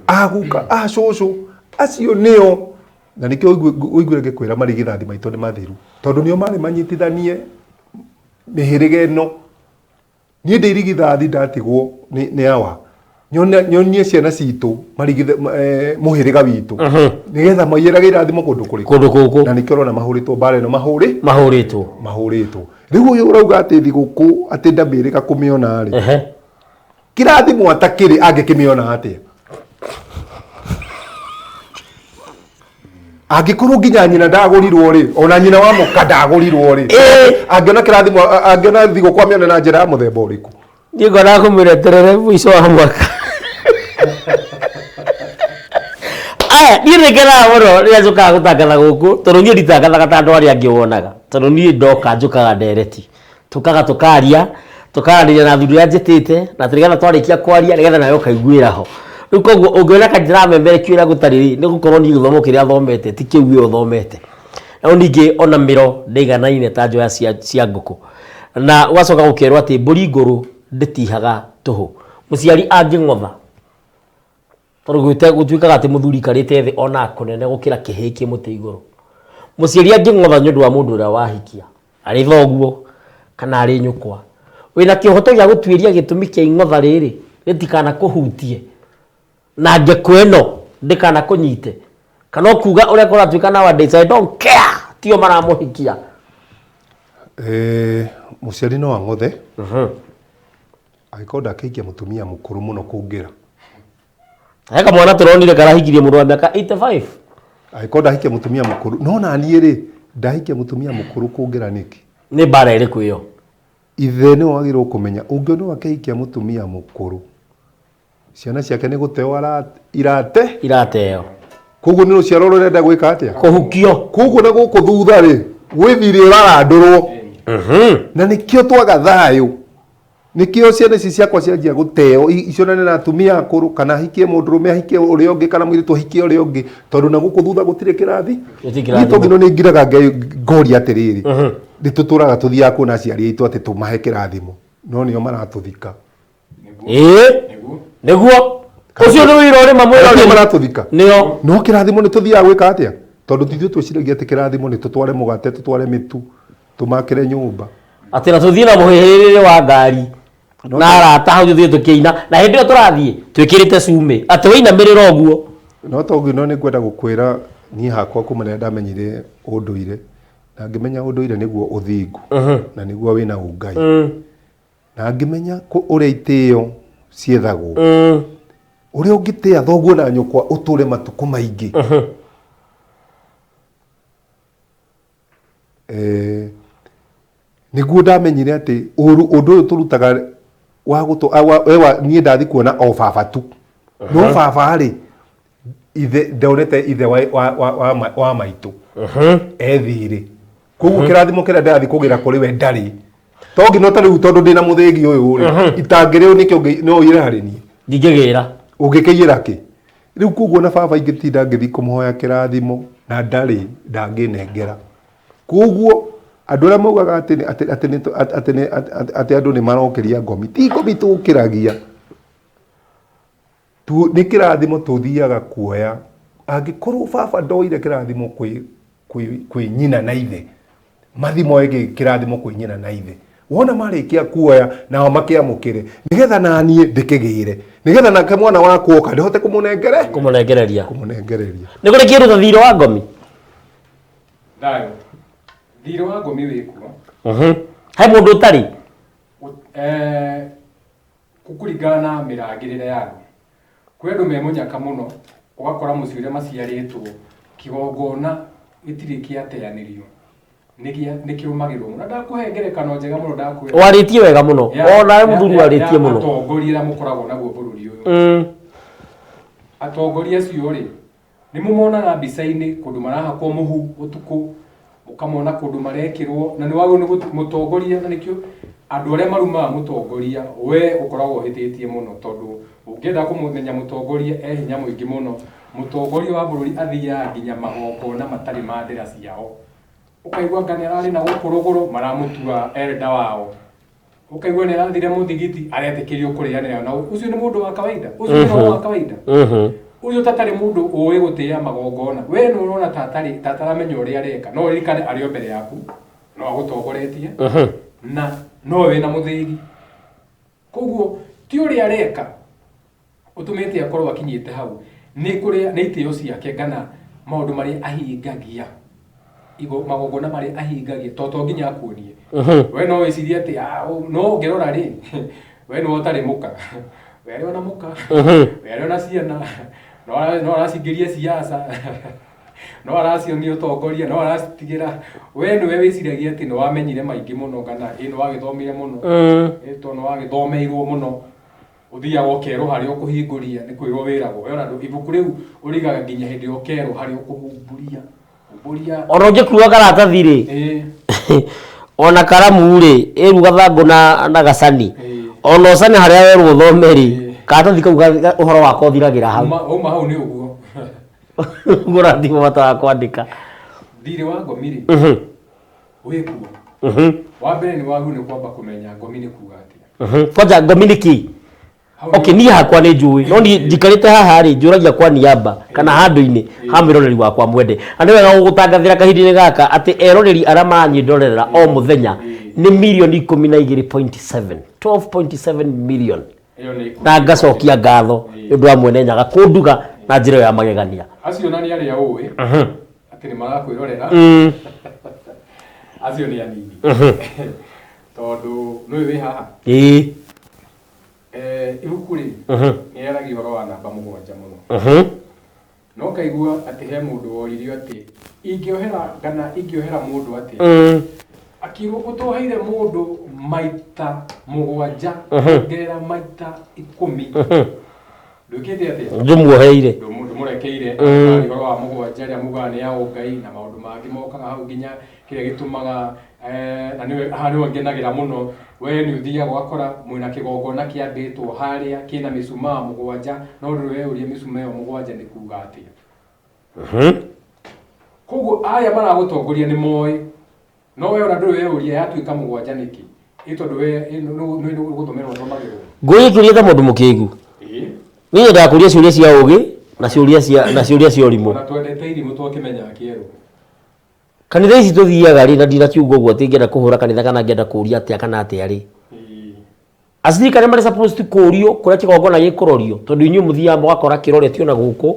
a guka, a cũcũ, acio nĩo. Na nĩkĩo ũiguire ngĩkwĩra marigithathi maitũ nĩ matheru, tondũ nĩo marĩ manyitithanie mĩhĩrĩga ĩno. Niĩ ndĩ irigithathi ndatigwo nĩ awa, nyonie ciana citũ mũhĩrĩga witũ, nĩgetha maiyĩrage irathimo kũndũ kũrĩkũ? Kũndũ kũkũ. Na nĩkĩo ũrona mahũrĩtwo mbara ĩno, mahũrĩtwo. Mahũrĩtwo. Rĩu ũyũ ũrauga atĩ thigũkũ atĩ ndamĩrĩga kũmĩona rĩ, kĩrathimo atakĩrĩ angĩkĩmĩona atĩa? Angĩkorwo nginya nyina ndagũrirwo rĩ, ona nyina wa mũka ndagũrirwo rĩ, angĩona kĩrathimo, angĩona thigũkũ amĩone na njĩra ya mũthemba ũrĩkũ? Niĩ ngona kũmĩreterere mũico wa mwaka. Aya, niĩ nĩ ngenaga mũno rĩrĩa njũkaga gũtangatha gũkũ, tondũ niĩ nditangathaga ta andũ arĩa angĩ wonaga, tondũ niĩ ndoka njũkaga ndereti, tũkaga tũkaria, tũkaranĩria na athuri arĩa njĩtĩte, na nĩgetha twarĩkia kwaria nĩgetha nawe ũkaiguĩra ho. Rĩu koguo ũngĩona ka ndĩramemerekia ũrĩa gũtarĩ rĩ, nĩ gũkorwo niĩ gĩthomo kĩrĩa thomete ti kĩu we ũthomete. No ningĩ ona mĩro ndĩiganaine ta njoya cia ngũkũ. Na ũgacoka gũkerwo atĩ mbũri ngũrũ ndĩtihaga tũhũ. Mũciari angĩng'otha, tondũ gũtuĩkaga atĩ mũthuri aikarĩte thĩ onaga kũnene gũkĩra kĩhĩĩ kĩ mũtĩ igũrũ. Mũciari angĩng'otha nĩ ũndũ wa mũndũ ũrĩa wahikia, arĩ thoguo kana arĩ nyũkwa, wĩna kĩhoto gĩa gũtuĩria gĩtũmi kĩa ing'otha rĩrĩ rĩtikanakũhutie na ngekũ ĩno ndĩkanakũnyite, kana ũkuga ũrĩa kũratuĩka nowadays, I don't care, tio maramũhikia. Mũciari no ang'othe angĩkorwo ndakĩhikia mũtumia mũkũrũ mũno kũngĩra. He kamwana tũronire karahikirie mũndũ wa mĩaka 85. Angĩkorwo ndahikia mũtumia mũkũrũ, no na niĩ rĩ, ndahikia mũtumia mũkũrũ kũngĩra nĩkĩ? Nĩ mbara ĩrĩkũ ĩyo? Ithe nĩwe wagĩrĩirwo kũmenya, ũngĩona akĩhikia mũtumia mũkũrũ, ciana ciake nĩ gũteo irate? Irateo. Koguo nĩ rũciaro rũrenda gwĩka atĩa? Kũhukio. Koguo na gũkũ thutha rĩ, gwĩ thirĩ ũrarandũrwo. Na nĩkĩo twaga thayũ. Nĩkĩo ciana ici ciakwa cianjia gũteo, icionane na atumia akũrũ, kana ahikie mũndũrũme ahikie ũrĩa ũngĩ, kana mũirĩtu ahikie ũrĩa ũngĩ, tondũ na gũkũ thutha gũtirĩ kĩrathi. Gũtirĩ Niĩ kĩrathimo. tondũ nĩ ngiraga Ngai ngoria atĩrĩrĩ, nĩ tũtũraga tũthiaga kuona aciari aitũ atĩ tũmahe kĩrathimo, no nĩo maratũthika. Ĩĩ. Nĩguo. Ũcio nĩ wĩra ũrĩ mamwĩra Nĩo maratũthika. Nĩo. No kĩrathimo nĩ tũthiaga gwĩka atĩa? Tondũ ti ithuĩ twĩciragia atĩ kĩrathimo nĩ tũtware mũgate, tũtware mĩtu, tũmakĩre nyũmba. Atĩ na tũthiĩ na mũhĩhĩrĩre wa ngari na arata hau tũthiĩ tũkĩina, na hĩndĩ ĩyo tũrathiĩ twĩkĩrĩte cumbĩ atĩ wĩinamĩrĩra ũguo. No tondũ no nĩ ngwenda gũkwĩra niĩ hakwa kuma rĩrĩa ndamenyire ũndũire, na ngĩmenya ũndũire nĩguo ũthingu na nĩguo wĩna ũngai, na ngĩmenya ũrĩa itĩo ciethagwo, ũrĩa ũngĩtĩa thoguo na nyũkwa ũtũre matukũ maingĩ. Nĩguo ndamenyire atĩ ũru ũndũ ũyũ tũrutaga wa gũtũ, a, wa, we wa, niĩ ndathi kuona o baba tu. No baba rĩ, ithe, ndonete ithe wa maitũ. E thirĩ. Koguo kĩrathimo kĩrĩa ndĩrathi kũgĩra kũrĩ we ndarĩ. To nginya ta rĩu tondũ ndĩna mũthĩgi ũyũ rĩ, itangĩrĩ nĩkĩo no ũiyĩre harĩ niĩ. Ndingĩgĩra. Ũngĩkĩiyĩra kĩ? Rĩu koguo na baba ingĩtinda ngĩthiĩ kũmũhoya kĩrathimo na ndarĩ ndangĩnengera. Koguo andũ arĩa maugaga atĩ andũ nĩ marokĩria ngomi, ti ngomi tũkĩragia. Nĩ kĩrathimo tũthiaga kuoya. Angĩkorwo baba ndoire kĩrathimo kwĩ nyina na ithe, mathi moe kĩrathimo kwĩ nyina na ithe. Wona marĩkia kuoya nao makĩamũkĩre, nĩgetha naniĩ ndĩkĩgĩre, nĩgetha nake mwana wakwa oka ndĩhote kũmũnengere, Kũmũnengereria. Kũmũnengereria. Nĩ kũrĩ kĩndũ ta thirĩ wa ngomi? Thayũ. Thirĩ wa ngomi wĩkuo. He mũndũ ũtarĩ? Kũringana na mĩrangĩrĩre ya andũ. Kwĩ andũ me mũnyaka mũno, ũgakora mũciĩ ũrĩa maciarĩtwo, kĩgongona gĩtirĩ kĩateanĩrio. Nĩ kĩrũmagĩrĩrwo mũno. Na ndakũhe ngerekano njega mũno ndakwĩra. Warĩtie wega mũno. Ona we mũthuri warĩtie mũno. Atongoria arĩa mũkoragwo naguo bũrũri ũyũ. Atongoria acio rĩ, nĩ mũmonaga mbica-inĩ kũndũ marahakwo mũhu ũtukũ, ũkamona kũndũ marekĩrwo, na nĩ wagĩrĩirwo nĩ mũtongoria, na nĩkĩo andũ arĩa marumaga mũtongoria, we ũkoragwo ũhĩtĩtie mũno, tondũ ũngĩenda kũmũmenya mũtongoria e hinya mũingĩ mũno. Mũtongoria wa bũrũri athiaga nginya magongona matarĩ ma ndĩra ciao. Ũkaigua anga nĩ ararĩ na gũkũ rũgũrũ maramũtua elder wao. Ũkaigua nĩ arathire mũthigiti aretĩkĩrio kũrĩanĩra na ũcio nĩ mũndũ wa kawaida. Ũcio nĩ roho wa kawaida. Ũcio tatarĩ mũndũ ũĩ gũtĩĩa magongona. We nĩ ũrona ta atarĩ ta ataramenya ũrĩa areka. No ũririkane arĩ o mbere yaku, no agũtongoretie na no wĩna mũthĩgi. Koguo ti ũrĩa areka ũtũmĩte akorwo akinyĩte hau, nĩ kũrĩa nĩ itĩo ciake kana maũndũ marĩa ahingagia, magongona marĩa ahingagia, to to nginya akuonie. We no wĩcirie atĩ no ũngĩrora rĩ, we nĩwe ũtarĩ mũka, we arĩ ona mũka, we arĩ ona ciana, no aracingĩria siasa, no aracionia ũtongoria, no aracitigĩra. We nĩwe wĩciragia atĩ nĩ wamenyire maingĩ mũno kana ĩ nĩ wagĩthomire mũno, ĩ to nĩ wagĩthomeirwo mũno. Ũthiaga ũkerwo harĩa ũkũhingũria, nĩ kwĩrwo wĩragwo. We ona ndũ, ibuku rĩu ũrigaga nginya hĩndĩ ĩrĩa ũkerwo harĩa ũkũhumbũria. Humbũria. Ona ũngĩkua karatathi rĩ, ona karamu rĩ, ĩru gathangũ na gacani. Ona ũcane harĩa werwo ũthome rĩ, karatathi kau ũhoro wako ũthiragĩra hau. Uma hau nĩ ũguo. Ũguo ũratigwo bata wa kwandĩka. Thirĩ wa ngomi rĩ, wĩkuo. Wa mbere nĩ wagĩrĩirwo nĩ kwamba kũmenya ngomi nĩ kuga atĩa. Kwanja ngomi nĩ kĩ? Hau Okay, niĩ hakwa nĩ njũĩ, no niĩ njikarĩte haha rĩ, njũragia kwa niaba kana handũ-inĩ ha mwĩroreri wakwa mwende. Na nĩ wega gũgũtangathĩra kahinda-inĩ gaka atĩ eroreri arĩa maranyĩndorerera o mũthenya nĩ mirioni ikũmi na igĩrĩ point seven, 12.7 million. Ĩyo nĩ ikundi. Na ngacokia ngatho nĩ ũndũ wa Mwene Nyaga kũnduga na njĩra ĩyo ya magegania. Acio na nĩ arĩa ũĩ atĩ nĩ marakwĩrorera. Acio nĩ anini. Tondũ nĩũĩ wĩ haha? Ĩĩ. Ibuku rĩ, nĩ rĩaragia ũhoro wa namba mũgwanja mũno. Na ũkaigua atĩ he mũndũ woririo atĩ ingĩohera kana ingĩohera mũndũ atĩa? Akĩrwo ũtoheire mũndũ maita mũgwanja ongerera maita ikũmi. Ndwĩkĩte atĩa? Ndũmuoheire. Ndũmũrekeire. Ũkaria ũhoro wa mũgwanja ĩrĩa mugaga nĩ ya ũngai na maũndũ mangĩ mokaga hau nginya kĩrĩa gĩtũmaga na nĩwe haha nĩho ngenagĩra mũno, we nĩ ũthiaga ũgakora mwĩna kĩgongona kĩambĩtwo harĩa kĩna mĩcumaa mũgwanja, no ndũrĩ weyũria mĩcumaa ĩyo mũgwanja nĩ kuga atĩa. Koguo aya maragũtongoria nĩ moĩ, no we ona ndũrĩ weyũria yatuĩka mũgwanja nĩkĩ? Ĩ tondũ we nĩ gũthomerwo ũthomagĩrwo. Ngũria kĩũria ta mũndũ mũkĩgu. Niĩ nyendaga kũria ciũria cia ũgĩ na ciũria cia na ciũria cia ũrimũ. Ona twendete irimũ twakĩmenyaga kĩerũ. Kanitha ici tũthiaga rĩ, na ndinakiuga ũguo atĩ ngĩenda kũhũra kanitha kana ngĩenda kũria atĩa kana atĩa rĩ, acirika nĩ marĩ supposed kũrio kũrĩa kĩgongona gĩkũrorio, tondũ inyuĩ mũthiaga mũgakora kĩroretio na gũkũ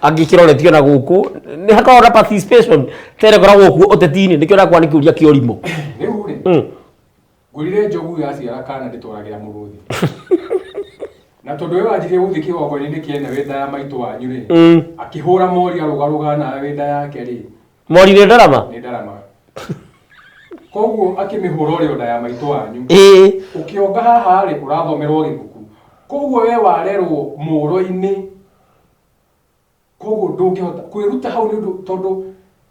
angĩ kĩroretio na gũkũ, nĩ hakoragwo na participation ta ĩrĩa ĩkoragwo kuo ũteti-inĩ, nĩkĩo ndakwa nĩ kĩũria kĩa ũrimũ. Rĩu rĩ, ngũrire njogu yaciara kana ndĩtwaragĩra mũrũthi. Na tondũ we wanjirie gũthiĩ kĩgongona-inĩ kĩene wĩ nda ya maitũ wanyu rĩ, akĩhũra mori arũgarũgaga nawe wĩ nda yake rĩ. Mori nĩ ndarama? Nĩ ndarama. Koguo akĩmĩhũra ũrĩ o nda ya maitũ wanyu. Ũkĩonga haha rĩ, ũrathomerwo gĩbuku. Koguo we warerwo mũro-inĩ. Koguo ndũngĩhota kwĩruta hau nĩ ũndũ tondũ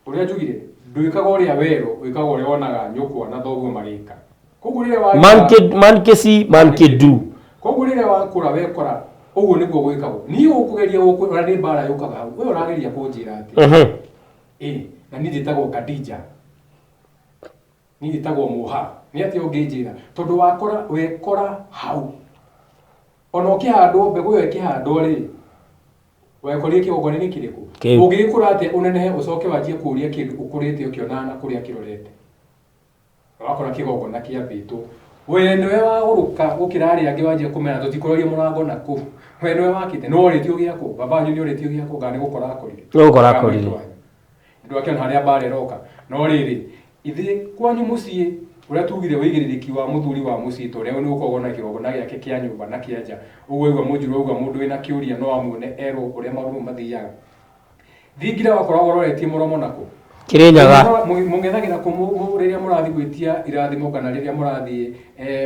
ũrĩa njugire ndwĩkaga ũrĩa werwo wĩkaga ũrĩa wonaga nyũkwa na thoguo magĩka. Koguo rĩrĩa wa Man can, man can see, man can do. Koguo rĩrĩa wakũra wekora ũguo nĩguo gwĩkagwo. Niĩ ũkũgeria gũkũ na nĩ mbara yũkaga hau. We ũrageria kũnjĩra atĩ. Ĩ na niĩ njĩtagwo Khadija. Niĩ njĩtagwo Mũha. Nĩ atĩa ũngĩnjĩra? Tondũ wakora wekora hau. Ona ũkĩhandwo mbegũ ĩyo ĩkĩhandwo rĩ, Wekorire kĩgongona-inĩ kĩrĩkũ? Kĩu. Ũngĩgĩkũra atĩa ũnenehe ũcoke wanjie kũũria kĩndũ ũkũrĩte ũkĩonaga na kũrĩa kĩrorete? Na wakora kĩgongona kĩambĩtwo. We nĩwe wagũrũka gũkĩra arĩa angĩ wanjia kũmera tũtikũroria mũrango na kũu. We nĩwe wakĩte. Nĩwe orĩtio gĩakwo. Baba wanyu nĩ orĩtio gĩakwo kana nĩ gũkora akorire? Nĩ gũkora Kana akorire. maitũ wanyu. Ndwakĩona harĩa mbara ĩroka. No rĩrĩ, ithuĩ kwanyu mũciĩ, ũrĩa tugire ũigĩrĩrĩki wa mũthuri wa mũciĩ ta ũrĩa nĩ gũkoragwo na kĩgongona gĩake kĩa nyũmba na kĩa nja, ũguo waigua mũnjirũ auga mũndũ wĩna kĩũria no amuone erwo ũrĩa maũndũ mau mathiaga. Thingira wakoragwo ũroretie mũromo nakũ? Kĩrĩnyaga. Mũng'ethagĩra kũ rĩrĩa mũrathiĩ gwĩtia irathimo kana rĩrĩa mũrathiĩ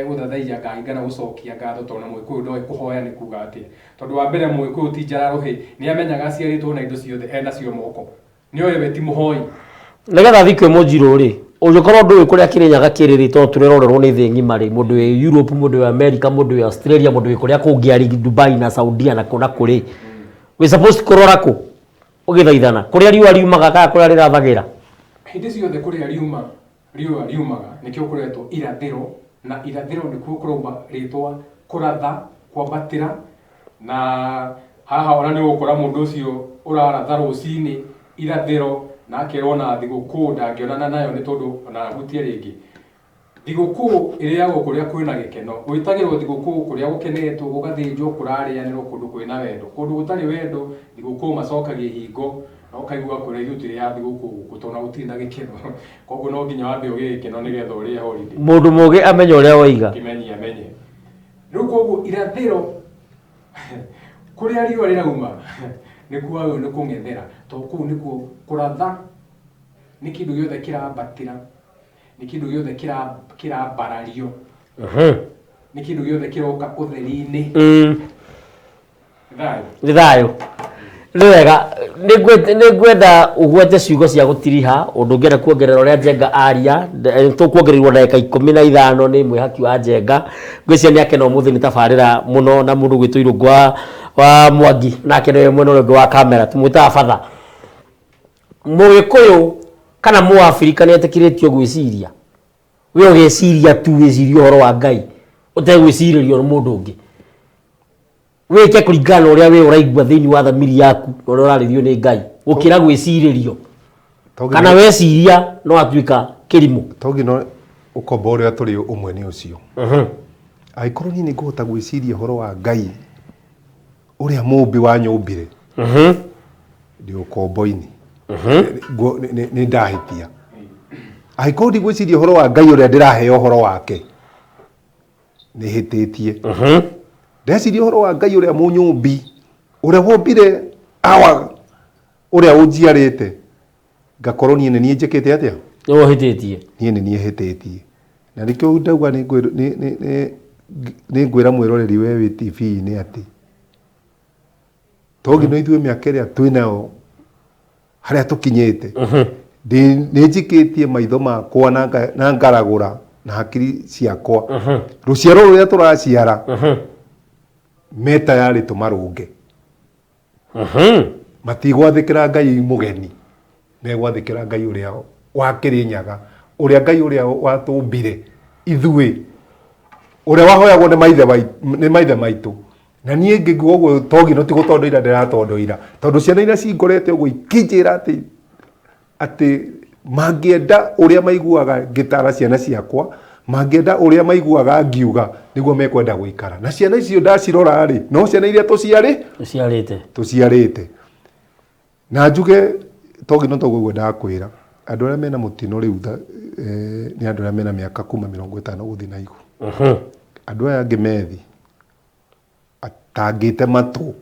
gũthathaiya Ngai kana gũcokia ngatho tondũ ona Mũgĩkũyũ ndoĩ kũhoya nĩ kuga atĩa. Tondũ wa mbere Mũgĩkũyũ ti njararũhĩ, nĩ amenyaga aciarĩtwo na indo ciothe enacio moko. Nĩ oĩ we ti mũhoi. Nĩgetha thiĩ kwĩ Mũnjirũ rĩ, ũngĩkorwo ndũĩ kũrĩa Kĩrĩnyaga kĩrĩ rĩ, tondũ tũrerorerwo nĩ thĩ ng'ima rĩ, mũndũ wĩ Europe, mũndũ wĩ America, mũndũ wĩ Australia, mũndũ wĩ kũrĩa kũngĩ arĩ Dubai na Saudia na kũ na kũ rĩ, We supposed kũrora kũ ũgĩthaithana kũrĩa riũa riumaga kana kũrĩa rĩrathagĩra? Hĩndĩ ciothe kũrĩa riuma riũa riumaga nĩkĩo kũretwo irathĩro, na irathĩro nĩkuo kũrauma rĩtwa kũratha, kwambatĩra. Na haha ona nĩ ũgũkora mũndũ ũcio ũraratha rũcinĩ irathĩro na akerwo ona thigũkũ ndangĩonana nayo nĩ tondũ ona ahutie rĩngĩ. Thigũkũ ĩrĩagwo kũrĩa kwĩna gĩkeno. Gwĩtagĩrwo thigũkũ kũrĩa gũkenetwo, gũgathĩnjwo, kũrarĩanĩrwo kũndũ kwĩna wendo. Kũndũ gũtarĩ wendo, thigũkũ macokagia ihingo na ũkaigua kũrĩa ithuĩ tũrĩaga thigũkũ gũkũ tondũ ona gũtirĩ na gĩkeno. Koguo no nginya wambe ũgĩe gĩkeno nĩgetha ũrĩe holiday. Mũndũ mũgĩ amenye ũrĩa woiga. Kĩmenyi amenye. Rĩu koguo irathĩro kũrĩa riũa rĩrauma nĩkuo wagĩrĩirwo nĩ kũng'ethera tondũ kũu nĩkuo kũratha nĩ kĩndũ gĩothe kĩrambatĩra. Nĩ kĩndũ gĩothe kĩrambarario. Nĩ kĩndũ gĩothe kĩroka ũtheri-inĩ. Thayũ. Nĩ thayũ. Nĩ wega. Nĩ ngwenda ũgwete ciugo cia gũtiriha ũndũ ũngĩenda kuongerera ũrĩa Njenga aria. Tũkuongereirwo ndagĩka 15 nĩ mwĩhaki wa Njenga. Ngwĩciria nĩ akena ũmũthĩ nĩ tabarĩra mũno na mũndũ ũgwĩtwo Irũngũ wa Mwangi nake nĩwe mwena ũrĩa ũngĩ wa kamera tũmwĩtaga batha. Mũgĩkũyũ kana Mũabirika nĩ etĩkĩrĩtio gwĩciria? We ũgeciria tu wĩcirie ũhoro wa Ngai ũtegwĩcirĩrio nĩ mũndũ ũngĩ. Wĩke kũringana na ũrĩa we ũraigua thĩinĩ wa thamiri yaku na ũrĩa ũrarĩrio nĩ Ngai gũkĩra gwĩcirĩrio. Kana weciria no atuĩka kĩrimũ. To nginya ũkombo ũrĩa tũrĩ ũmwe nĩ ũcio. Angĩkorwo niĩ nĩ ngũhota gwĩciria ũhoro wa Ngai ũrĩa mũmbi wanyũmbire ndĩ ũkombo-inĩ. Nĩ ndahĩtia. Angĩkorwo ndigwĩciria ũhoro wa Ngai ũrĩa ndĩraheo ũhoro wake, nĩ hĩtĩtie. Ndeciria ũhoro wa Ngai ũrĩa mũnyũmbi, ũrĩa wombire awa ũrĩa ũnjiarĩte, ngakorwo niĩ nĩ niĩ njĩkĩte atĩa? Nĩwe ũhĩtĩtie. Niĩ nĩ niĩ hĩtĩtie. Na nĩkĩo ndauga nĩ ngwĩra mwĩroreri we wĩ TV-inĩ atĩ to nginya ithuĩ mĩaka ĩrĩa twĩ nayo harĩa tũkinyĩte, nĩ njikĩtie maitho makwa na ngaragũra na hakiri ciakwa rũciaro rũrĩa tũraciara me tayarĩ tũmarũnge. Matigwathĩkĩra Ngai mũgeni, megwathĩkĩra Ngai ũrĩa wa Kĩrĩnyaga, ũrĩa Ngai ũrĩa watũmbire ithuĩ, ũrĩa wahoyagwo nĩ maithe maitũ. Na niĩ ngĩigua ũguo to nginya ti gũtondoira ndĩratondoira, tondũ ciana iria cingorete ũguo ikĩnjĩra atĩ mangĩenda ũrĩa maiguaga ngĩtara ciana ciakwa, mangĩenda ũrĩa maiguaga ngiuga, nĩguo mekwenda gũikara. Na ciana icio ndacirora rĩ, no ciana iria tũciarĩte. Tũciarĩte. Na njuge to nginya toguo ndakwĩra, andũ arĩa mena mũtino rĩu nĩ andũ arĩa mena mĩaka kuma 50 gũthiĩ na igũrũ. Andũ aya angĩ methi, atangĩte matũ,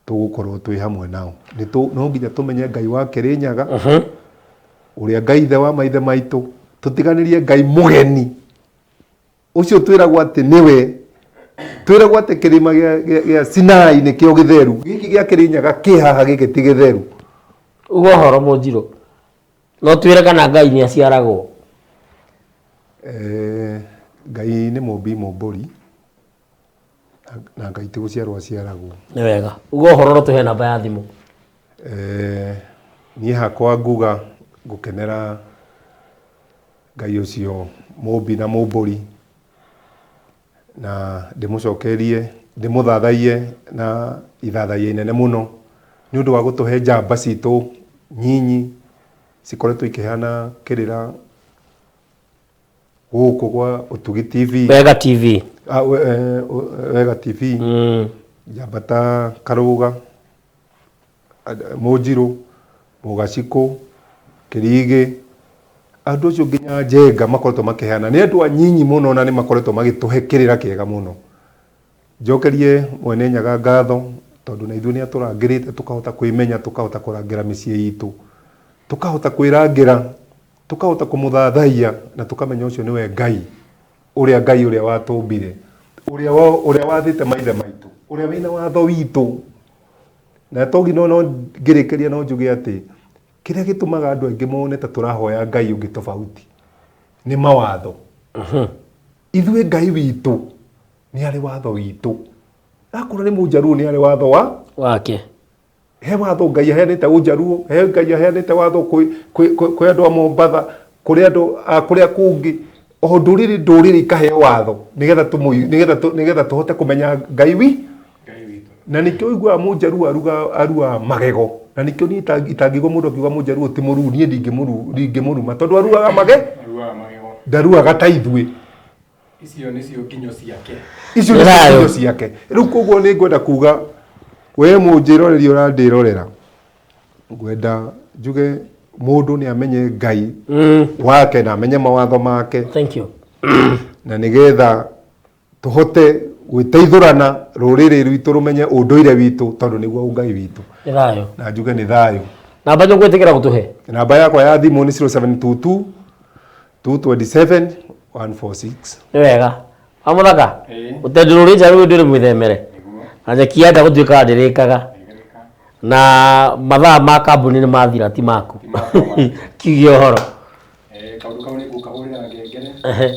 tũgũkorwo twĩ hamwe nao. No nginya tũmenye Ngai wa Kĩrĩnyaga, ũrĩa Ngai ithe wa maithe maitũ, tũtiganĩrie Ngai mũgeni ũcio twĩragwo atĩ nĩwe, twĩragwo atĩ kĩrĩma gĩa Sinai nĩkĩo gĩtheru, gĩkĩ gĩa Kĩrĩnyaga kĩ haha gĩkĩ ti gĩtheru. Uga ũhoro Mũnjirũ, no twĩre kana Ngai nĩ aciaragwo? Ngai nĩ mũmbi mũmbũri, na Ngai ti gũciarwo aciaragwo. Nĩ wega. Uga ũhoro no tũhe namba ya thimũ. Niĩ hakwa nguga ngũkenera Ngai ũcio mũmbi na mũmbũri, na ndĩmũcokerie, ndĩmũthathaiye na ithathaiya inene mũno nĩ ũndũ wa gũtũhe njamba citũ nyinyi cikoretwo ikĩheana kĩrĩra gũkũ gwa Ũtugi TV. Wega TV. Wega TV. Njamba ta Karũga, Mũnjirũ, Mũgacikũ, Kĩrigĩ, andũ acio nginya Njenga makoretwo makĩheana. Nĩ andũ anyinyi mũno na nĩ makoretwo magĩtũhe kĩrĩra kĩega mũno. Njokerie Mwene Nyaga ngatho tondũ na ithuĩ nĩ atũrangĩrĩte tũkahota kwĩmenya, tũkahota kũrangĩra mĩciĩ itũ, tũkahota kwĩrangĩra, tũkahota kũmũthathaiya na tũkamenya ũcio nĩwe Ngai, ũrĩa Ngai ũrĩa watũmbire, ũrĩa wathĩte maithe maitũ, ũrĩa wĩna watho witũ. Na to nginya no ngĩrĩkĩria no njuge atĩ kĩrĩa gĩtũmaga andũ aingĩ mone ta tũrahoya Ngai ũngĩ tofauti nĩ mawatho. Ithuĩ Ngai witũ nĩ arĩ watho witũ. Akorwo nĩ Mũnjaruo nĩ arĩ watho Wake. He watho Ngai aheanĩte Ũnjaruo, he Ngai aheanĩte watho kwĩ kwĩ kwĩ kwĩ andũ a Mombatha, kũrĩ andũ a kũrĩa kũngĩ, o ndũrĩrĩ ndũrĩrĩ ikaheo watho nĩgetha tũmũ nĩgetha tũ nĩgetha tũhote kũmenya Ngai wi Ngai witũ. Na nĩkĩo ũiguaga Mũnjaruo aruga aruaga magego, na nĩkĩo niĩ itangĩigua mũndũ akiuga Mũnjaruo ti mũruu, niĩ ndingĩmũru ndingĩmũruma tondũ aruaga mage Aruaga magego. Ndaruaga ta ithuĩ. Icio nĩcio nginyo ciake. Icio Nĩ nĩcio thayũ. nginyo ciake. Rĩu koguo nĩ ngwenda kuga we mũnjĩroreri ũrandĩrorera, ngwenda njuge mũndũ nĩ amenye Ngai wake na amenye mawatho make. Thank you. Na nĩgetha tũhote gwĩteithũrana rũrĩrĩ rwitũ rũmenye ũndũire witũ tondũ nĩguo ũngai witũ. Nĩ thayũ. Na njuge nĩ thayũ. Namba nyũgwĩtĩkĩra gũtũhe? Namba yakwa ya thimũ nĩ 0722 227 146. Nĩ wega. Wa mũthaka? Ĩĩ. Ũtendi rũrĩ nja rũĩ ndũrĩ mwĩthemere. Nĩguo. Na nyeki yenda gũtuĩka ndĩrĩkaga. Ndĩrĩka. Na mathaa ma kambuni nĩ mathira ti maku. Ti makwa. Kiuge ũhoro. Eh, kaũndũ kau nĩ ngũkahũrĩra ngengere. Ehe.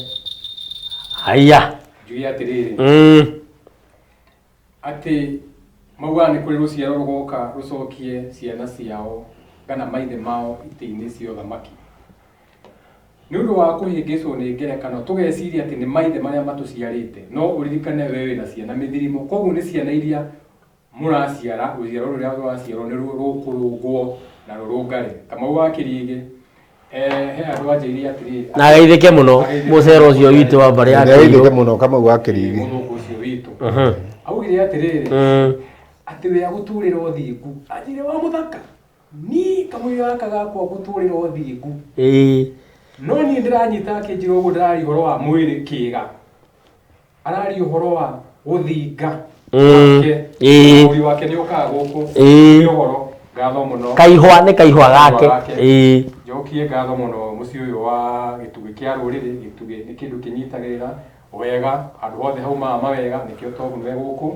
Haiya. Njuge atĩrĩrĩ. Atĩ maugaga nĩ kũrĩ rũciaro rũgoka rũcokie ciana ciao kana maithe mao itĩ-inĩ cia ũthamaki. Nĩ ũndũ wa kũhĩngĩcwo nĩ ngerekano, tũgeciria atĩ nĩ maithe marĩa matũciarĩte, no ũririkane we wĩna ciana mĩthirimo, koguo nĩ ciana iria mũraciara, rũciaro rũrĩa rũraciarwo nĩruo rũkũrũngwo na rũrũngare. Kamau wa Kĩrĩgĩ, he andũ anjĩire atĩrĩrĩ, Na ageithĩke mũno mũcere ũcio witũ wa mbarĩ ya Nĩ ageithĩke Kĩirũ. mũno Kamau wa Kĩrĩgĩ. Mũthũngũ ũcio witũ. Augire atĩrĩrĩ, atĩ we agũtũrĩra ũthingu, anjĩire wa mũthaka. Niĩ kamũira gaka gakwa ngũtũrĩra ũthingu. Ĩĩ. No niĩ ndĩranyita akĩnjĩra ũguo ndararia ũhoro wa mwĩrĩ kĩga. Araria ũhoro wa gũthinga gwake. Ĩĩ. Mũrĩ wake nĩ okaga gũkũ. Ĩĩ. Nĩ ũhoro. Ngatho mũno. Kaihwa nĩ kaihwa gake. Gake. Ĩĩ. Njokie ngatho mũno mũciĩ ũyũ wa gĩtugĩ kĩa rũrĩrĩ. Gĩtugĩ nĩ kĩndũ kĩnyitagĩrĩra wega. Handũ hothe haumaga mawega nĩkĩo togũ me gũkũ.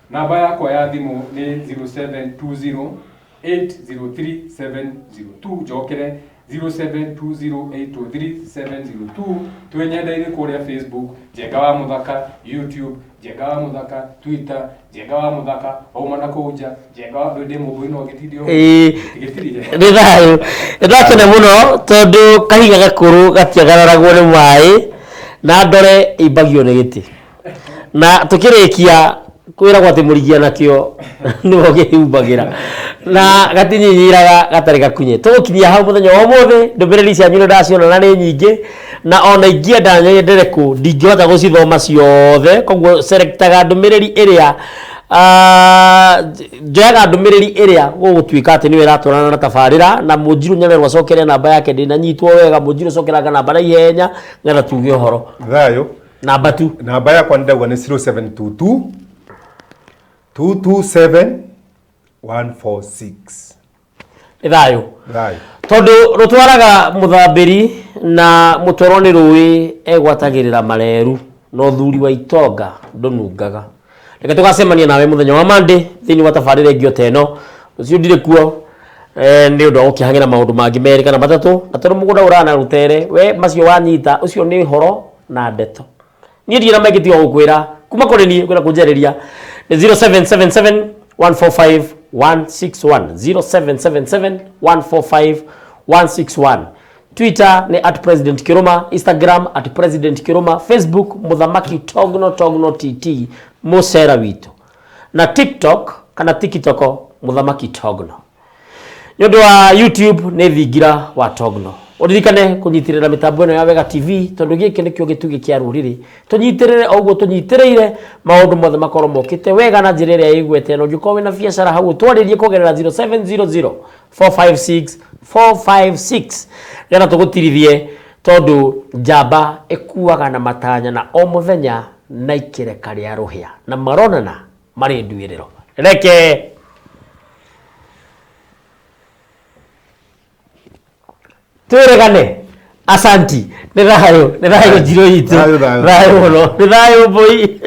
Namba yakwa ya thimũ nĩ 0720 803702 njokere 0720803702 twĩ nyenda-inĩ kũrĩa Facebook Njenga wa Mũthaka, YouTube Njenga wa Mũthaka, Twitter Njenga wa Mũthaka, wauma na kũu nja Njenga wa ndĩ mũmbũi no gĩtindi ũguo Ĩĩ. gĩtirire Nĩ thayũ. Nĩ ndakena mũno tondũ kahiga gakũrũ gatiagararagwo nĩ maĩ na ndore ĩimbagio nĩ gĩtĩ. Na tũkĩrĩkia kwĩragwo atĩ mũrigia nakĩo nĩwe ũkĩhumbagĩra na gatinyinyiraga gatarĩ gakunye. Tũgũkinyia hau mũthenya wa ũmũthĩ. Ndũmĩrĩri cianyu nĩ ndaciona na nĩ nyingĩ, na ona ingĩenda nyendere kũ ndingĩhota gũcithoma ciothe, koguo selectaga ndũmĩrĩri ĩrĩa njoyaga ndũmĩrĩri ĩrĩa gũgũtuĩka atĩ nĩyo ĩratwarana na tabarĩra, na Mũnjirũ Nyarerwo acokere namba yake ndĩnanyitwo wega. Mũnjirũ cokeranga namba na ihenya nĩgetha tuge ũhoro. Thayũ. Namba tu. Namba yakwa nĩ ndauga nĩ 0722 227 146. Nĩ thayũ. Thayũ. Tondũ rũtwaraga mũthambĩri na mũtwarwo nĩ rũĩ egwatagĩrĩra mareru, na ũthuri wa itonga ndũnungaga. Reke tũgacemania nawe mũthenya wa Monday thĩinĩ wa tabarĩra ĩngĩ o ta ĩno. Rũciũ ndirĩ kuo nĩ ũndũ wa gũkĩhang'ĩra maũndũ mangĩ merĩ kana matatũ, na tondũ mũgũnda ũrana rũtere, we macio wanyita ũcio nĩ ũhoro na ndeto. Niĩ ndirĩ na maingĩ tiga gũkwĩra kuma kũrĩ niĩ kwĩna kũnjarĩria nĩ 0777 145 161, 0777 145 161. Twitter nĩ at President Kiruma, Instagram at President Kiruma, Facebook Mũthamaki Togno Togno TT mũcera witũ, na TikTok kana TikTok Mũthamaki Togno. Nĩ ũndũ wa YouTube nĩ Thingira wa Togno. Ũririkane kũnyitĩrĩra mĩtambo ĩno ya Wega TV tondũ gĩkĩ nĩkĩo gĩtugĩ kĩa rũrĩrĩ. Tũnyitĩrĩre o ũguo tũnyitĩrĩire, maũndũ mothe makorwo mokĩte wega na njĩra ĩrĩa ĩgwete. Na ũngĩkorwo wĩna biacara hau ũtwarĩrie kũgerera 0700 456 456 nĩgetha tũgũtirithie, tondũ njamba ĩkuaga na matanya na o mũthenya na ikĩreka rĩa rũhĩa na maronana marĩ nduĩrĩro. Reke twĩrĩgane. Asanti. Nĩ thayũ, nĩ thayũ njirũ itũ. Thayũ, thayũ. Thayũ mũno. Nĩ thayũ mbũi.